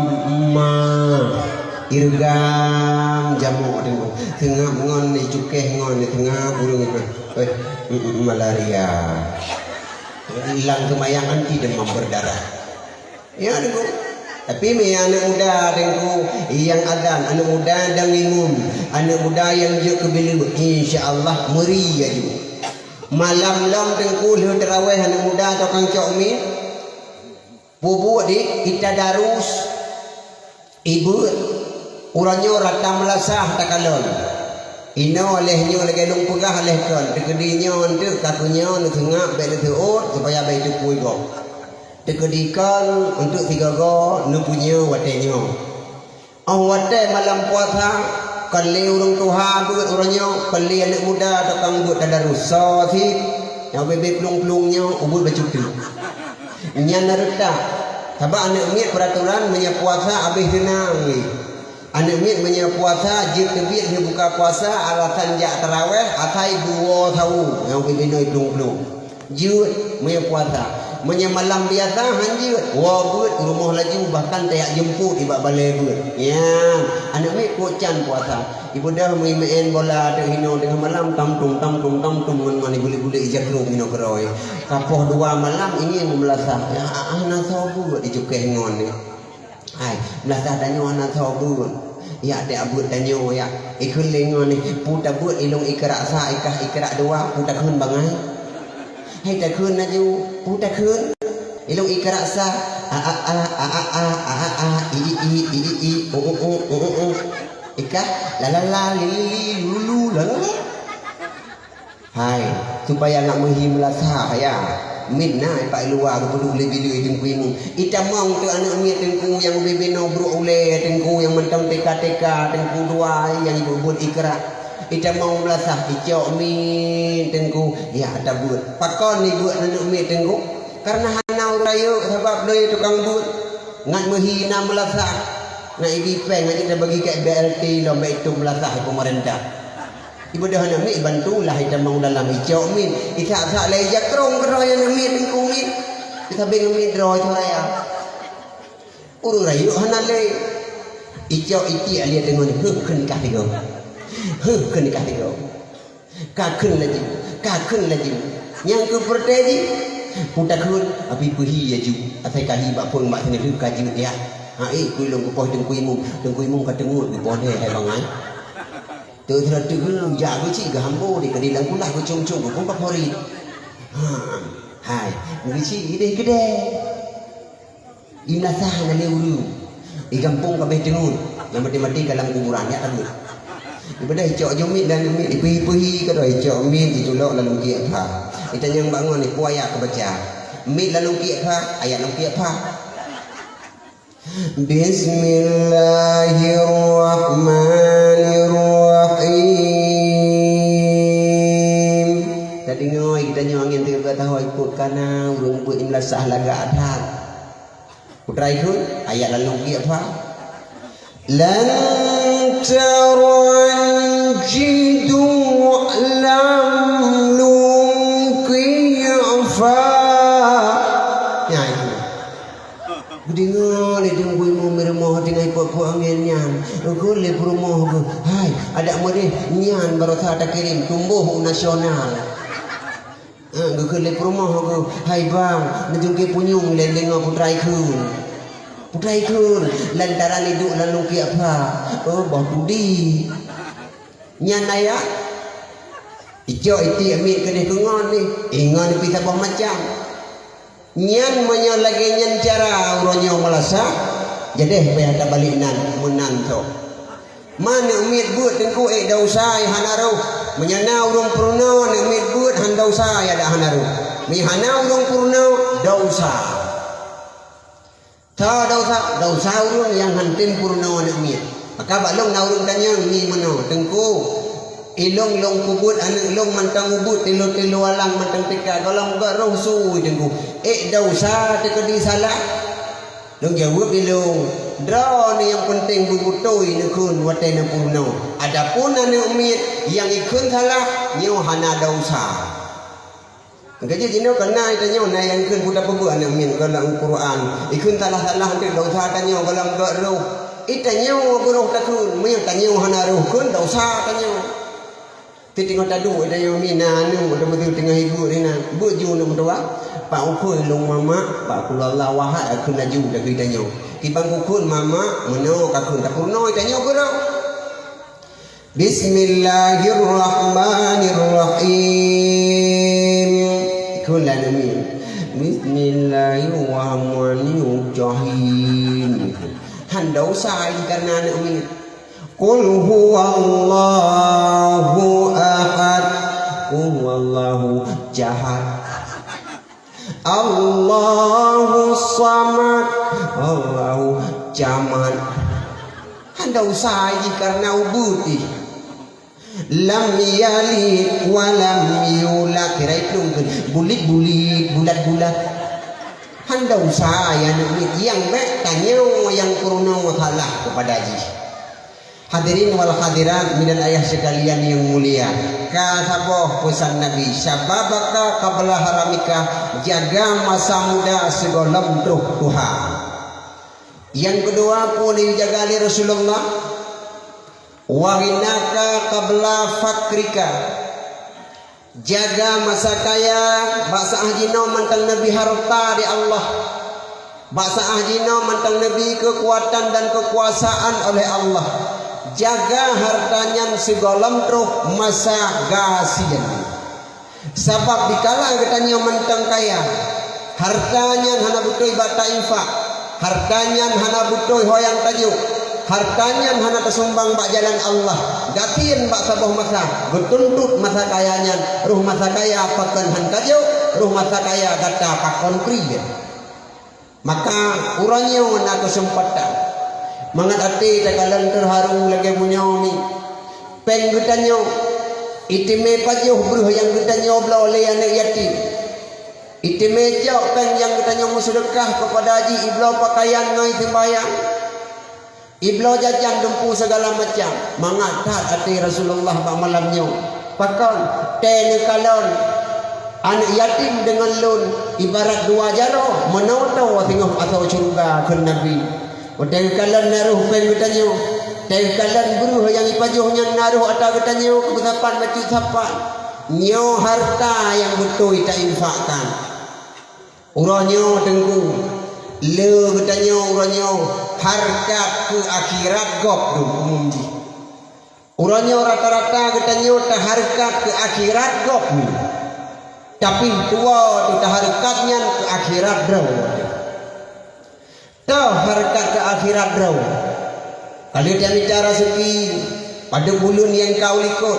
Irgam jamok Teungku. Seungab ngon icukéh ngon seungab ureueng itu. Eh, mm, mm, malaria. Hilang seumayang anti demam berdarah. Ya, Teungku. Tapi mi aneuk muda, Teungku, nyang azan, aneuk muda dan imum, aneuk muda nyang jeuet keu bileuet, insya Allah meuri laju. Malam lom, Teungku, lheueh taraweh, aneuk muda tukang cok mi, peubuet di ita darus, ibeuet. Uroe nyoe rata meulasah takalon. Inoe lheueh nyoe lagée lôn peugah lheueh kon, teukeudi nyoe eunteuk ka keu nyoe neuseungab bék neuseuôt supaya bék teupui gob. Teukeudi kon eunteuk sigoe-goe neupeunyoe watée nyoe. Óh watée malam puasa, kon lé ureuëng tuha beuet uroe nyoe, kon lé aneuk muda tukang beuet tadarus. Soe cit nyang ubé-bé plueng-plueng nyoe ubeuet bacut teuk. Nyan na reutak. Sabab aneuk miet peuratoran meunyoe puasa habéh seunang lé. Aneuk miet meunyoe puasa jeuet teubiet lheueh buka puasa alasan jak taraweh asai duwoe sawoe nyang ubé-bé noe plueng-plueng. Jeuet meunyoe puasa. Meunyoe malam biasa han jeuet, woe beuet u rumoh laju, bahkan tajak jeumput nibak balée beuet. Nyan, aneuk miet kok can puasa. Ibeudôh meumeu'en bola teuk hinoe teungoh malam, tam tum, tam tum, tam tum, ngon, ngon ibulék-bulék ija krueng hinoe keudroe. Ka poh dua malam, ingieng meumeulasah. Ya, ah, ah, na soe beuet icukéh ngon ni. Hai, meulasah tanyoe hana soe beuet. Yak, dak beuet tanyoe, yak. Ikheun lé ngon ni, peue tabeuet ilong ikrak sa, ikah ikrak dua, peue takheun bangai? Hai takheun laju, peue takheun? Ilong ikrak sa, a, a, a, i, i, i, i, i, i, i, u, u, u, u, u, u. Ikah, la, la, la, li, li, li, lu, lu, lu, la, la, la. Hai, supaya ngat meuhi meulasah, ya. Miet na bak luwa geupeuduek lé bileue Teungku Imum. Itamong teuk aneuk miet Teungku nyang ubé-bé noe brok ulée Teungku nyang mantong teka-teka Teungku dua nyang ibuet-buet ikrak. Itamong meulasah icok miet Teungku, ya tabeuet. Pakon ibeuet aneuk miet Teungku? Kareuna hana ureuëng rayeuk sabab lé tukang beuet. Ngat meuhi na meulasah. Ngat ibi péng ngat jeuet tabagi keu B L T lom bak itôb meulasah peumeurintah. Ibeudôh aneuk miet bantulah itamong dalam icok miet. Isak-sak lé ija krueng keudroe aneuk miet Teungku miet. Isabe ngon miet droe itu raya. Ureuëng rayeuk hana lé. Icok itiek liet deungon, "Heuh kheun nikah tiga. Heuh kheun nikah tiga." Ka kheun laju, ka kheun laju. Nyang keu peureuté jih, peue takheun, abi peuhi laju. Asai ka hi bak phon bak sinoe ka jeuet ya. Ha, eh, keu lôn geupoh Teungku Imum. Teungku Imum ka teungeut geupoh lé hai bangai. Teuk sira teuk jak geucik geuhambo di keudi lam kulah geucong-cong geupeugah pori. Ha, hai, geucik ideh keudeh. Imeulasah na lé ureuëng. Di gampông ka béh teungeut, nyang maté-maté ka lam kuburan, nyak takot. Ibadah icok jumit dan miet, ipeuhi-peuhi ka droe icok miet, itulok lam kiek pha. Itanyong bangon, ipeue ayat ka baca. Miet lam kiek pha, ayat lam kiek pha. Bismillahirrahmanirrahim. Tadeungoe geutanyoe angén teuga taho ikot kana ureuëng beuet imeulasah lagak that. Putra ikheun, ayat lam lôn kiek pha. Lan taran jidu lam lôn kiek pha. Nyan itu. Geudeungoe lé Teungku Imum rumoh tinggai peuet-peuet angén nyan. Geukheun lé peurumoh geuh, "Hai, adak meudeh nyan barosa takirém tumboh u nasional." Eh, geukheun lé peurumoh geuh, "Hai bang, neujungke punyueng lé deungoe putra ikheun." Putra ikheun, lantaran iduek lam lôn kiek pha. Oh, boh tudi. Nyan ayat. Icok itiek miet keudeh keungon nih, ingon pih saboh macam. Nyan meunyoe lagée nyan cara uroe nyoe meulasah, jadeh payah tabalek nan meunan tho. Ma aneuk miet beuet Teungku ék desya nyang hana rhoh. Meunyoe na ureuëng peurunoe aneuk miet beuet han desya nyang dak hana rhoh. Meunyoe hana ureuëng peurunoe, desya. Tho desya, desya ureuëng nyang han tem peurunoe aneuk miet. Maka bak lôn na ureuëng tanyong mi meunoe, "Teungku, ilong lôn peubuet aneuk lôn mantong ubeuet tilo-tilo alang mantong teuka, gohlom gét rhoh sui Teungku. Ék desya teukeudi salah?" Lôn jaweueb ilong, "Droeneuh nyang peunteng beubeutôi neukheun watée na peurunoe. Adapun aneuk miet nyang ikheun salah, nyoe hana desya." Keujeuet jinoe keunan tanyoe na nyang kheun peue tapeubeuet aneuk miet goh lam Quran. Ikheun salah-salah teuk desya tanyoe goh lam gét roh. Itanyoe beuroh takheun, meunyoe tanyoe hana roh kheun desya tanyoe. Ti teungoh taduek itanyoe mina aneuk, udah beutôi teungoh hibuet inan. Beuet ju aneuk meutuah. Pak ukeue lôn mamak, pak kul Allah wahai kheun laju takheun itanyoe. Kiban kukheun mamak, meunoe kakheun tapeurunoe itanyoe beuroh. Bismillahirrahmanirrahim. Kheun lé aneuk miet. Bismillahirrahmanirrahim. Han desya jih kareuna aneuk miet. Qul huwallahu ahad. Qul huwallahu jahad. Allahus samad. Allahu jamad. Han desya jih kareuna ubeut jih. Lam yalid wa lam yulad. Kira itung kheun. Bulit-bulit, bulat-bulat. Han desya ya aneuk miet. Nyang bék tanyoe nyang peurunoe salah keupada jih. Hadirin wal hadirat, mi dan ayah sekalian yang mulia, ka saboh peusan Nabi, "Syababaka qabla haramika," jaga masa muda sigohlom troh tuha. Yang kedua, peue lé jaga lé Rasulullah, "Wa ghinaka qabla fakrika," jaga masa kaya, bak saát jinoe mantong neubri harta di Allah. Bak saát jinoe mantong neubri keukuatan dan keukuasaan oleh Allah. Jaga harta nyan sigohlom troh masa gasien. Sabab dikala geutanyoe mantong kaya, harta nyan hana beutôi bak tainfak, harta nyan hana beutôi ho nyang tajok, harta nyan hana tasumbang bak jalan Allah, gasien bak saboh masa, geutuntot masa kaya nyan, roh masa kaya pakon han kajok, roh masa kaya gata pakon kriet. Maka uroe nyoe na keuseumpatan mangat até takalon teuharu lagée bunoe nyoe. Péng geutanyoe, itémé pajoh breuh nyang geutanyoe bloe lé aneuk yatim. Itémé cok péng nyang geutanyoe meuseudeukah keupada jih, ibloe pakaian ngon seumbahyang. Ibloe jajan dumpeue sigala macam, mangat that até Rasulullah bak malam nyoe. Pakon? Tée neukalon aneuk yatim deungon lôn ibarat dua jaroe, meunoe toe singoh asoe syeuruga, kheun Nabi. Watée geukalon na roh péng geutanyoe, watée geukalon breuh nyang ipajoh nyan na roh ata geutanyoe keu peusapat bacut sapat. Nyoe harta nyang beutôi tainfakkan. Uroe nyoe Teungku, le geutanyoe uroe nyoe hareukat keu akhirat gob dum umum jih. Uroe nyoe rata-rata geutanyoe tahareukat keu akhirat gob nyoe. Tapi tuwoe teuh tahareukat nyan keu akhirat droe. Toh hareukat keu akhirat droe. Ka lheueh tamita raseuki, padub ulôn nyang ka u likot.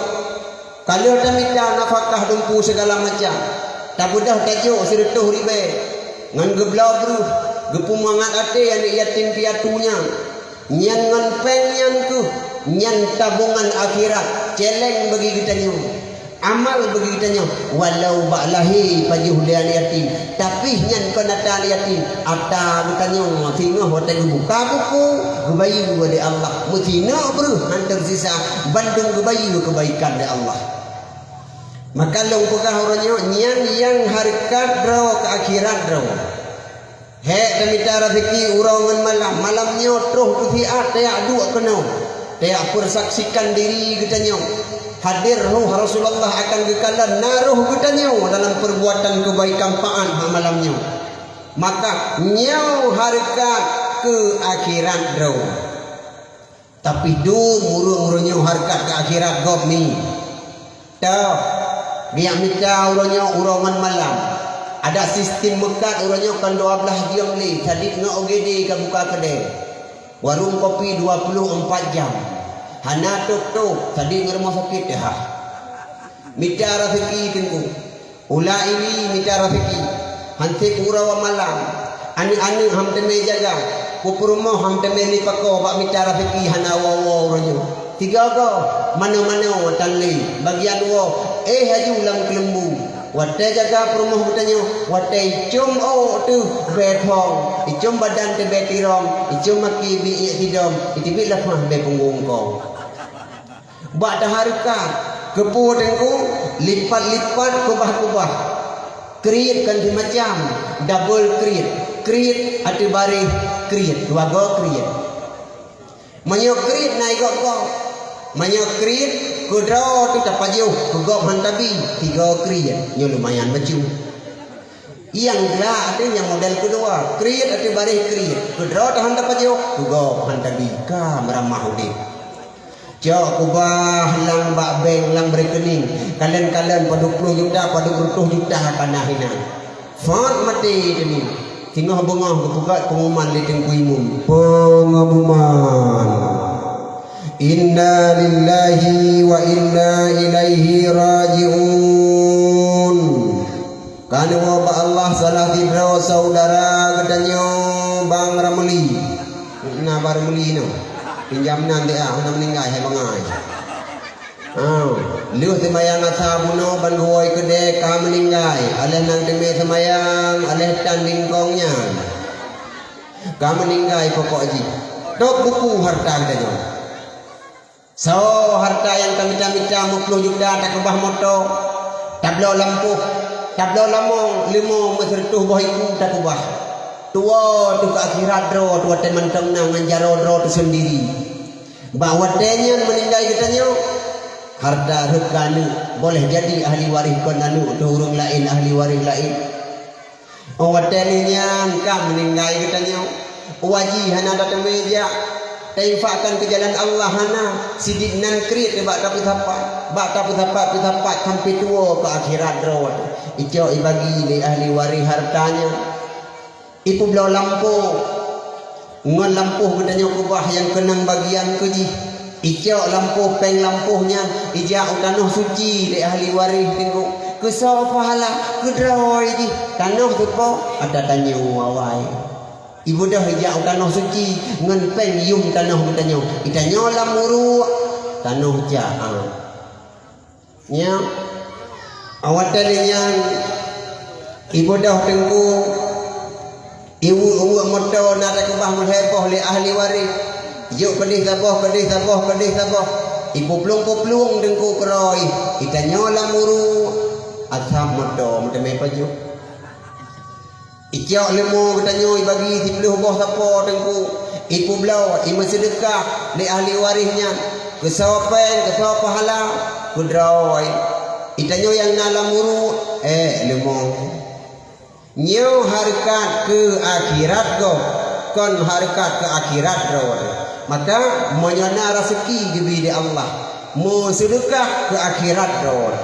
Ka lheueh tamita nafakah dumpeue sigala macam. Tabeudôh tajok sireutôh ribée. Ngon geubloe breuh, geupeumangat até aneuk yatim piatu nyan. Nyang ngon péng nyan keuh, nyan tabongan akhirat, céléng bagi geutanyoe. Amal bagi geutanyoe, walau bak lahé pajoh lé aneuk yatim, tapi nyan kon ata aneuk yatim, ata geutanyoe singoh watée geubuka buku, geubayeue lé Allah, meusineuk breuh han teusisa, bandum geubayeue keubaikan lé Allah. Maka lôn peugah uroe nyoe, nyan nyang hareukat droe keu akhirat droe. Hék tamita raseuki uroe ngon malam, malam nyoe troh keu siat tajak duek keunoe, tajak peusaksikan diri geutanyoe. Hadir roh Rasulullah akan geukalon na roh geutanyoe dalam peurbuatan keubaikan paát bak malam nyoe. Maka nyoe hareukat keu akhirat droe. Tapi dum ureuëng-ureuëng nyoe hareukat keu akhirat gob mi. Toh, biak mita uroe nyoe uroe ngon malam. Adak sistem meukat uroe nyoe kon dua blaih jeuem lé, sadit ngon O G D ka buka keudée. Warong kopi dua puluh empat jam. Hana tôb-tôb, sadit ngon rumoh sakét teuhah. Mita raseuki Teungku. Ula iwi mita raseuki, han sép uroe malam. Aneuk-aneuk han teumé jaga, peue peurumoh han teumé lé pakoe bak mita raseuki hana woe-woe uroe nyoe. Tiga goe, manoe-manoe tan lé, bagian woe, éh aju lam keuleumbu. Watée jaga peurumoh geutanyoe, watée icom ôk teuh bée phong, icom badan teuh bée tirong, icom akhé bie iék sidom, iteubiet leupah bée punggong kong. Bak tahareukat, keupeue Teungku, lipat-lipat keubah-keubah. Kriet kon simacam, double kriet. Kriet ateueh baréh kriet, dua goe kriet. Meunyoe kriet na igob-gob. Meunyoe kriet, keudroe teuh tapajoh, keugob han tabi, tiga kriet. Nyoe lumayan bacut. Nyang glak teuh nyang model keudua, kriet ateueh baréh kriet, keudroe teuh han tapajoh, keugob han tabi, ka meuramah udeb. Cok kubah lam bak bank, lam rekening, kalon-kalon padub ploh juta, padub reutôh juta ka na hinan. Phon maté teuma. Singoh beungoh geupeugah peungumuman lé Teungku Imum. Peungumuman. Inna lillahi wa inna ilaihi raji'un. Ka neuwoe bak Allah salah sidroe syedara geutanyoe Bang Ramli. Na Bang Ramli nyoe. Pinjam nan dia, hana meuninggai hai bangai. Ha, lheueh seumayang asa bunoe ban geuwoe keudeh ka meuninggai. Aléh nang teumé seumayang, aléh tan bingkong nyan. Ka meuninggai pokok jih. Tôb buku hareuta geutanyoe. Soe hareuta nyang tamita-mita meuploh juta takeubah moto, tabloe lampôh, tabloe lamong, leumô meusireutôh boh iku takeubah. Tuwoe teuh keu akhirat droe teuh watée mantong na ngon jaroe droe teuh seundiri. Bak watée nyan meuninggai geutanyoe, hareuta rhot keu aneuk, boleh jadi ahli waréh kon aneuk teuh ureuëng laén ahli waréh laén. Óh watée lheueh nyan ka meuninggai geutanyoe. Wajih hana tateumé jak, tainfakkan keu jalan Allah hana, sidit nan kriet bak tapeusapat, bak tapeusapat-peusapat sampoe tuwoe keu akhirat droe. Icok ibagi lé ahli waréh hareuta nyan. Ipeubloe lampôh ngon lampôh geutanyoe keubah nyang keunong bagian keu jih. Icok lampôh péng lampôh nyan ijak u tanoh suci lé ahli waréh teungku. Keusoe pahala? Keudroe jih. Tanoh teupo? Ata tanyoe awai. Ibeudôh ijak u tanoh suci ngon péng yum tanoh geutanyoe. Itanyoe lam uruek tanoh jak. Nyoe, awai teuh lé nyan, ibeudôh teungku, iweuek-weuek moto na takeubah meulhèe boh lé ahli waréh. Jok keudeh saboh, keudeh saboh, keudeh saboh. Ipeuplueng-peuplueng teungku keudroe, itanyoe lam uruek asam moto meuteumé pajoh. Icok leumô geutanyoe ibagi siplôh boh sapo teungku, ipeubloe, imeuseudeukah lé ahli waréh nyan. Keusoe péng, keusoe pahala, keudroe. Itanyoe nyang na lam uruek, ék leumô. Nyoe hareukat keu akhirat gob, kon hareukat keu akhirat droe. Maka, meunyoe na raseuki geubri lé Allah, meuseudeukah keu akhirat droe.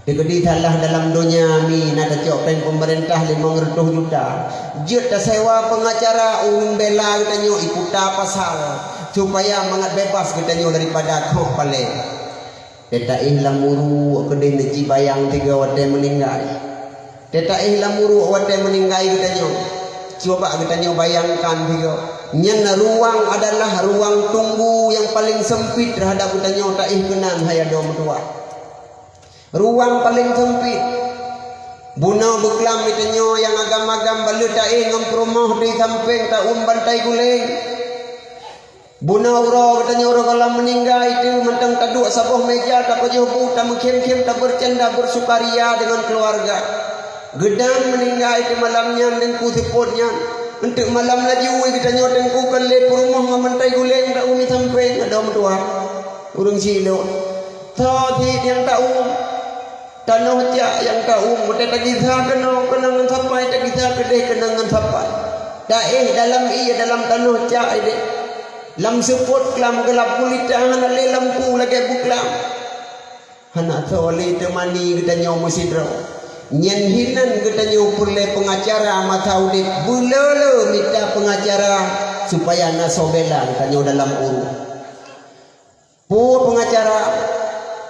Teukeudi salah dalam donya mi na tacok péng peumeurintah limong reutôh juta. Jeuet tasewa peungacara ureuëng bela geutanyoe iputa pasal, supaya mangat bebas geutanyoe daripada khok palé. Teuh taéh lam uruek keudeh neujibayang tiga watée meuninggai. Teuh taéh lam uruek watée meuninggai geutanyoe. Cuba geutanyoe bayangkan tiga. Nyan ruang adalah ruang tunggu nyang paleng seumpit teuhadab geutanyoe taéh keunan hai adoe meutuwah. Ruang paleng seumpit. Bunoe beuklam geutanyoe nyang agam-agam baleue taéh ngon peurumoh di sampéng taum bantai guleng. Bunoe uroe geutanyoe uroe gohlom meuninggai teuh mantong taduek saboh méja tapajoh bu tameukhém-khém tabeurcanda beusukaria deungon keuluwarga. Geudang meuninggai teuh malam nyan deungku seupôt nyan. Eunteuk malam laju geutanyoe teungku kon lé peurumoh ngon bantai guleng taum di sampéng adoe meutuwah. Ureuëng silot. Tho cit nyang taum, tanoh jak nyang taum, watée tagisa keunoe keunong ngon sapai, tagisa keudeh keunong ngon sapai. Taéh dalam ié dalam tanoh jak ideh. Lam seupôt klam geulab gulita hana lé lampu lagée beuklam. Hana soe lé teumani geutanyoe meusidroe. Nyan hinan geutanyoe peureulée peungacara masa udeb, beuleu-leu mita peungacara supaya na soe bela geutanyoe dalam uruek. Peue peungacara?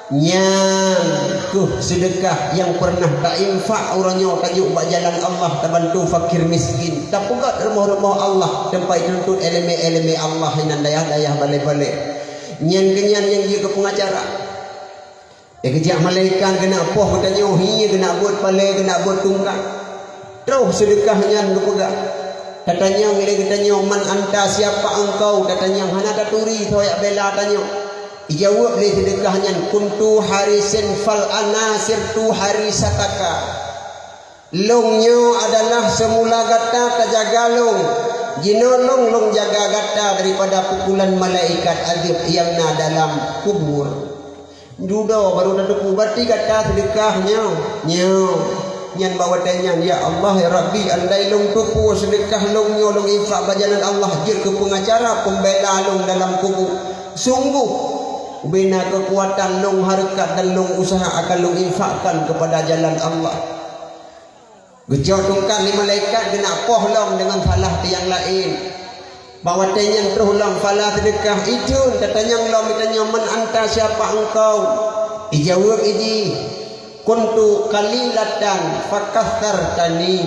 Nyan keuh seudeukah nyang peureunah tainfak uroe nyoe tajok bak jalan Allah, tabantu fakir miskin, tapeugét rumoh-rumoh Allah, teumpat teuntut iéleumé-iéleumé Allah inan dayah-dayah balée-balée. Nyan keuh nyan nyang jeuet keu peungacara. Teukeujak malaikat geunak poh geutanyoe, hi geunak beuet palée, geunak beuet tungkang. Troh seudeukah nyan geupeugah, tatanyong lé geutanyoe, "Man anta, siapa engkau?" Tatanyong, hana taturi soe jak bela tanyoe. Ijaweueb lé seudeukah nyan, "Kuntu harisan fal ana sirtu harisataka." Lôn nyoe adalah seumula gata tajaga lôn. Jinoe lôn, lôn jaga gata daripada pukulan malaikat azab nyang na dalam kubur. Dudoe barô tateupeue, berarti gata seudeukah nyoe. Nyoe. Nyan bak watée nyan, "Ya Allah, ya Rabbi, andai lôn teupeue seudeukah lôn nyoe lôn infak bak jalan Allah jeuet keu peungacara peumbela lôn dalam kubu. Sungguh, ubena keukuatan lôn, hareukat dan lôn useuha akan lôn infakkan keupada jalan Allah." Geucok tungkat lé malaikat geunak poh lom deungon salah nyang laén. Bak watée nyan troh lom phala seudeukah, "Itheun, tatanyong lom geutanyoe, man anta, siapa engkau?" Ijaweueb ijih, "Kuntu qalilatan fakatsartani."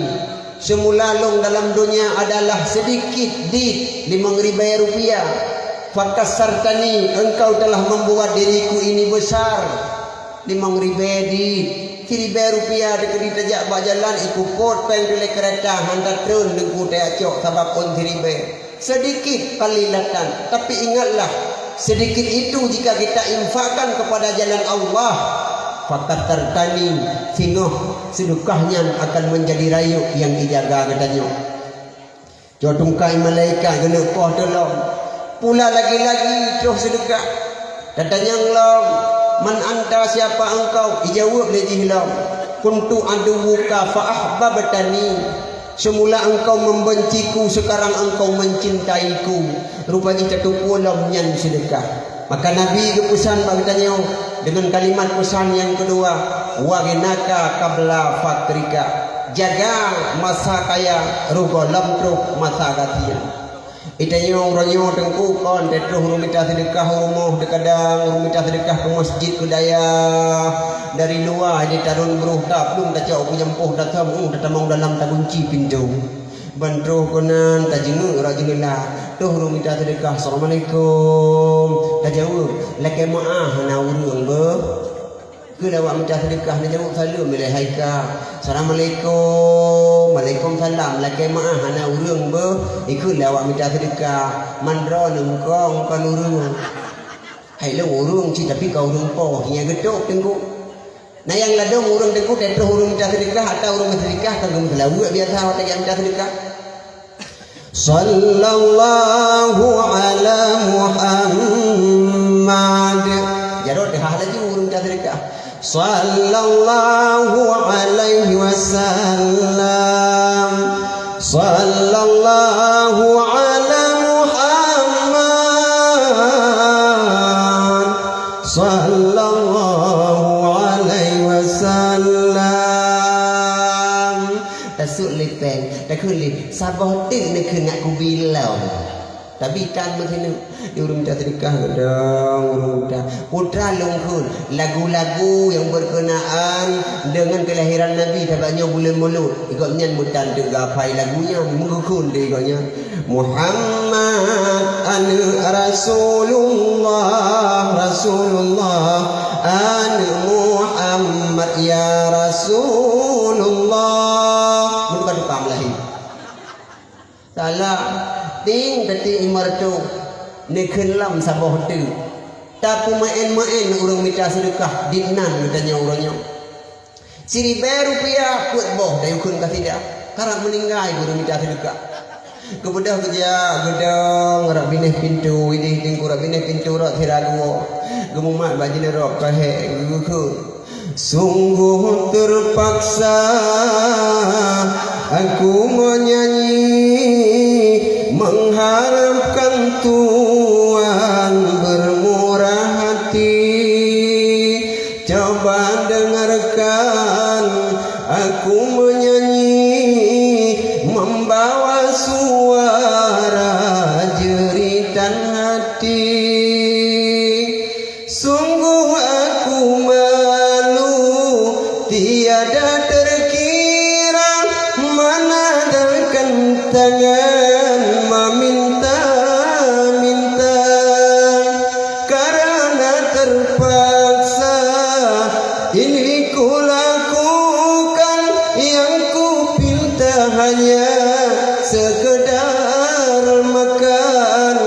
Seumula lôn dalam donya adalah seudikit dit, limong ribée rupiah. "Fakatsartani, engkau telah membuat diriku ini besar." Limong ribée dit, siribée rupiah dikeudi tajak bak jalan, ikupot péng tuléh keureta, hana tatreun Teungku tajak cok sabab ôn siribée. Sedikit qalilatan, tapi ingatlah, sedikit itu jika kita infakkan kepada jalan Allah, fakatsartani, singoh seudeukah nyan akan menjadi rayeuk nyang ijaga geutanyoe. Cok tungkat malaikat geuneuk poh teulom. Pula lagi-lagi troh seudeukah. Tatanyong lom, "Man anta, siapa engkau?" Ijaweueb lé jih lom, "Kuntu aduwwuka fa ahbabtani." Semula engkau membenciku, sekarang engkau mencintaiku. Rupa jih tateupeue lom nyan seudeukah. Maka Nabi geupeusan bak geutanyoe deungon kalimat peusan nyang keudua, "Wa ghinaka qabla faqrika." Jaga masa kaya, rugoe lom troh masa gasien. Geutanyoe uroe nyoe Teungku kon teutroh ureuëng mita seudeukah u rumoh, teukadang ureuëng mita seudeukah keu masjid, keu dayah. Dari luwa jitaron broh, taplueng tacok u peujampôh, tathom u tatamong dalam, tagunci pintoe. Ban troh keunan tajingeuk rot jeuneula, troh ureuëng mita seudeukah, "Assalamualaikum." Tajaweueb, "Lakée meuáh, hana ureuëng beuh." Keu lé awak mita seudeukah, neujaweueb saleuem ilée hai ka. "Assalamualaikum." "Waalaikumsalam." "Lakée meuáh, hana ureuëng beuh." Ikheun lé awak mita seudeukah, "Man droeneuh kon, kon ureuëng." "Hai lôn ureuëng cit, tapi kon ureuëng poh." Nyang geutok Teungku. Na nyang ladôm ureuëng Teungku, teutroh ureuëng mita seudeukah, atawa ureuëng mita seudeukah, kan geumeuseulaweuet biasa watée geumita seudeukah. Sallallahu ala Muhammad. Jaroe teuhah laju ureuëng mita seudeukah. Sallallahu alaihi wasallam. Sallallahu ala Muhammad. Sallallahu alaihi wasallam. Tasut lé péng, takheun lé, "Saboh teuk neukheun ngat kubi lom." Tapi tan meusineuk, di ureuëng mita seudeukah gadang, ureuëng mita. Putra lôn kheun lagu-lagu nyang berkenaan dengan kelahiran Nabi, sabab nyoe buleuen Mulod. Gobnyan meutan teuk geuhafai lagu nyan, meugeukheun lé gobnyan. Muhammad aneuëk Rasulullah, Rasulullah aneuëk Muhammad ya Rasulullah. Meutuka-tuka meulahé. Salah, ting teuti imeureutoh, neukheun lom saboh teuk. Tapeumaén-maén ureuëng mita seudeukah, dinan geutanyoe uroe nyoe. Siribée rupiah peuet boh tayue kheun kasidah, karab meuninggai ureuëng mita seudeukah. Geubeudôh geujak geudong rot binéh pintoe, idéh Teungku rot binéh pintoe rot sira geuwoe. Geumumat bak jeuneurok keuhé geukheun. Sungguh terpaksa aku menyanyi mengharapkan Tuhan bermurah hati. Coba dengarkan aku menyanyi membawa suara jeritan hati. Sungguh aku malu tiada terkira, menadahkan tangan meminta-minta. Karena terpaksa ini kulakukan, yang kupinta hanya sekedar makan.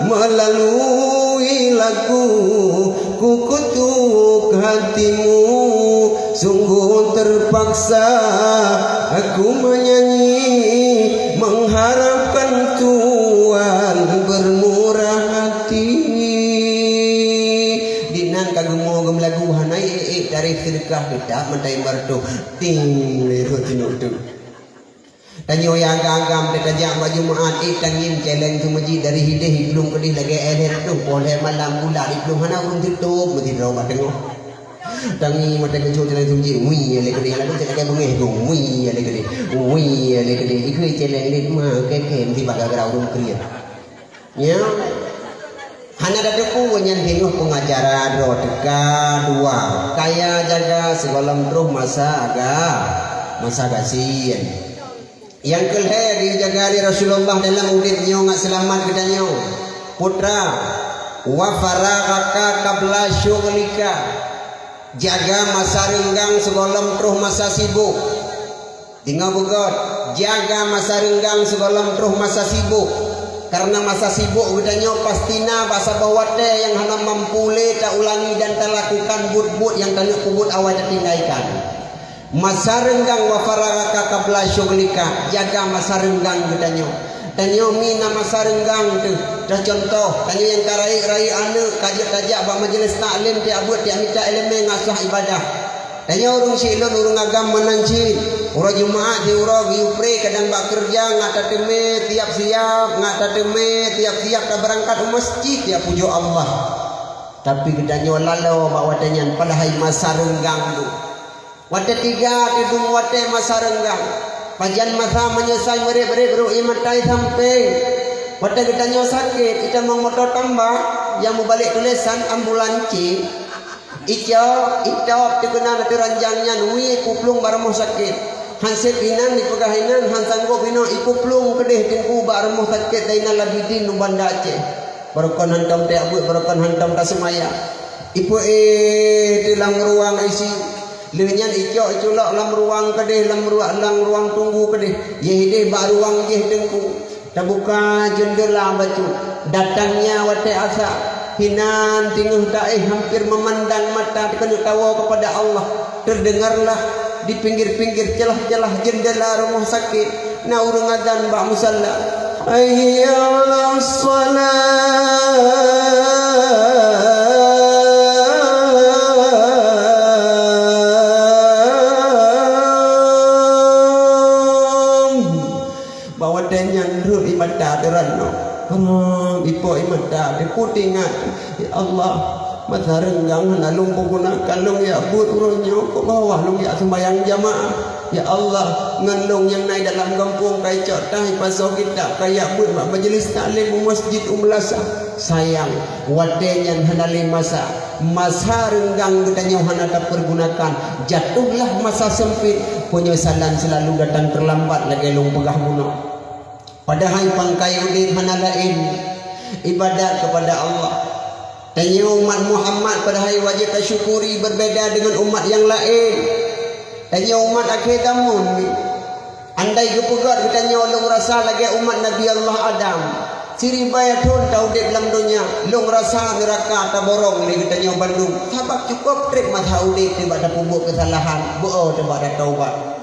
Melalui lagu kukutuk hatimu, sungguh terpaksa Paksa aku menyanyi, mengharapkan Tuhan bermurah hati. Dinan ka geumo geumeulagu hana ék-ék tarif seudeukah, teutab meutai meureutoh. Ting, lé rot sinok tu. Tanyoe nyang agam-agam teutajak bak Jumaat, ék tangieng céléng seumeujid dari hideh iplueng keudeh lagée éh lhée reutôh, poh lhée malam bulat iplueng hana ureuëng teutôb meusidroe bak teungoh. Tangieng mata keucut céléng seumeujid, wui, lé keudeh, lalu cék lagée beungéh tu, wui, lé keudeh, wui, lé keudeh. Ikheue céléng lé ma, kém-kém sibak gara-gara ureuëng kriet. Nyan hana tateupeue nyan singoh peungajaran droe teuka dua. Kaya jaga sigohlom troh masa aga, masa gasien. Nyang keu lhée geujaga lé Rasulullah dalam udeb nyoe ngat seulamat geutanyoe. Putra, wa faraghaka qabla syughlika. Jaga masa reunggang sigohlom troh masa sibok. Deungoe beugét, jaga masa reunggang sigohlom troh masa sibok. Kareuna masa sibok geutanyoe pasti na bak saboh watée nyang hana mampu lé taulangi dan talakukan buet-buet nyang taneuk peubuet awai tatinggaikan. Masa reunggang wa faraghaka qabla syughlika, jaga masa reunggang geutanyoe. Tanyoe mi na masa reunggang teuh. Teucontoh, tanyoe nyang ka rayeuk-rayeuk aneuëk, ka jeuet tajak bak majelis taklim, tiak beuet, tiak mita iéleumé ngasah ibadah. Tanyoe ureuëng sileuen ureuëng agam meunan cit. Uroe Jumaat di uroe geuyue pré kadang bak keureuja ngat tateumé siab-siab, ngat tateumé siab-siab tabeurangkat u masjid, ya pujoe Allah. Tapi geutanyoe laloe bak watée nyan padahai masa reunggang tu. Watée tiga teudum watée masa reunggang. Pajan masa meunyoe sai meureb-reb rôk ié mata sampéng. Watée geutanyoe sakét, itamong moto tamba, nyang mubalek tulésan ambulan cit. Icok, itop teukeuna ateueh ranjang nyan, wui ipuplueng bak rumoh sakét. Han sép inan ipeugah inan, han sanggôp inoe ipuplueng keudeh teungku bak rumoh sakét Zainal Abidin u Banda Aceh. Barokon hantom tajak beuet, barokon hantom taseumayang. Ipeuéh teuh lam ruang I C U. Lheueh nyan icok iculok lam ruang keudeh, lam ruang, lam ruang tunggu keudeh. Yeh ideh bak ruang jih teungku. Tabuka jeundela bacut. Datangnya watée asa. Hinan teungoh taéh hampir meumandang mata keuneuk tawoe keupada Allah. Terdengarlah di pinggir-pinggir celah-celah jeundela rumoh sakét na ureuëng azan bak musalla. Hayya 'alas shalah. Bak watée nyan rhot ié mata teuh ranoe. Rhot ipok ié mata teuh, peuingat, ya Allah, masa reunggang hana lôn peugunakan lôn jak beuet uroe nyoe, kok bahwa lôn jak seumayang jamaah. Ya Allah, ngon lôn nyang na dalam gampông ka icok tah ipasoe kitab, ka jak beuet bak majelis taklim u masjid u meulasah. Sayang, watée nyan hana lé masa. Masa reunggang geutanyoe hana tapeurgunakan, jatuhlah masa sempit, penyesalan selalu datang terlambat lagée lôn peugah bunoe. Padahai pangkai udeb hana laén ibadat keupada Allah. Tanyoe umat Muhammad padahai wajéb tasyukuri berbeda deungon umat nyang laén. Tanyoe umat akhé zamon. Andai geupeugét geutanyoe lôn rasa lagée umat Nabi Allah Adam, siribée thon taudeb lam donya, lôn rasa neuraka taborong lé geutanyoe bandum, sabab cukôp treb masa udeb teuh bak tapeubuet keusalahan, beu-o teuh bak tataubat.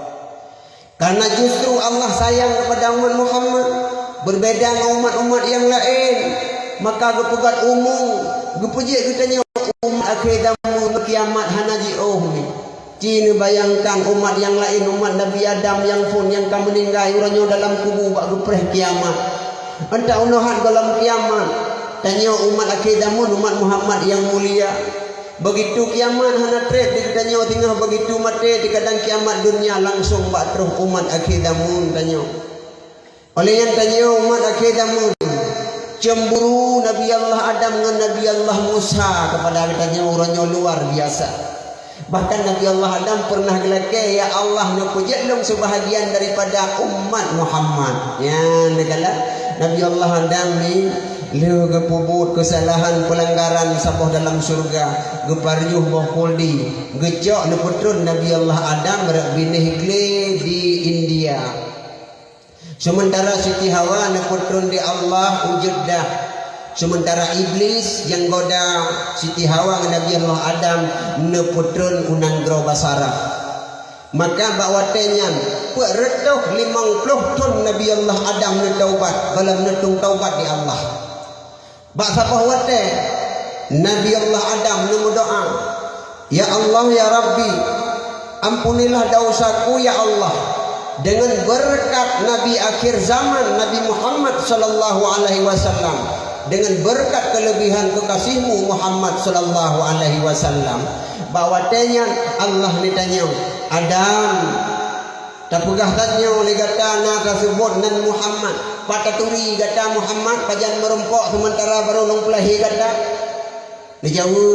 Karena justru Allah sayang kepada umat Muhammad, berbeda ngon umat-umat nyang laén, maka geupeugét umum, geupeujeuet geutanyoe umat akhé zamon kiamat hana jiôh lé. Ci neubayangkan umat nyang laén, umat Nabi Adam nyang phon nyang ka meuninggai, uroe nyoe dalam kubu bak geupreh kiamat. Enta unoe hat gohlom kiamat, tanyoe umat akhé zamon, umat Muhammad nyang mulia. Begitu kiamat hana treb di geutanyoe singoh, begitu maté di kadang kiamat dunia langsong bak troh umat akhé zamon tanyoe. Óh lheueh nyan tanyoe umat akhé zamon, cemburu Nabi Allah Adam ngon Nabi Allah Musa keupada geutanyoe uroe nyoe luar biasa. Bahkan Nabi Allah Adam pernah geulakée, "Ya Allah, neupeujeuet lôn seubahagian daripada umat Muhammad." Nyan neukalon Nabi Allah Adam ni lheueh geupeubuet keusalahan peulanggaran saboh dalam syeuruga, geupareuyueh boh kuldi, geucok neupeutron Nabi Allah Adam rot binéh glé di India. Seumeuntara Siti Hawa neupeutron di Allah u Jeddah. Seumeuntara Iblis nyang goda Siti Hawa ngon Nabi Allah Adam neupeutron u nanggroe Basara. Maka bak watée nyan, peuet reutôh limong ploh thon Nabi Allah Adam neutaubat, gohlom neutong taubat di Allah. Bak saboh watée, Nabi Allah Adam neumeudoá, "Ya Allah, ya Rabbi, ampunilah dosaku, ya Allah, dengan berkat Nabi akhir zaman, Nabi Muhammad sallallahu alaihi wasallam, dengan berkat kelebihan kekasihmu Muhammad sallallahu alaihi wasallam." Bak watée nyan Allah neutanyong, "Adam, tapeugah tanyoe lé gata na taseubot nan Muhammad. Pat taturi gata Muhammad, pajan meurumpok seumeuntara barô lôn peulahé gata?" Neujaweueb,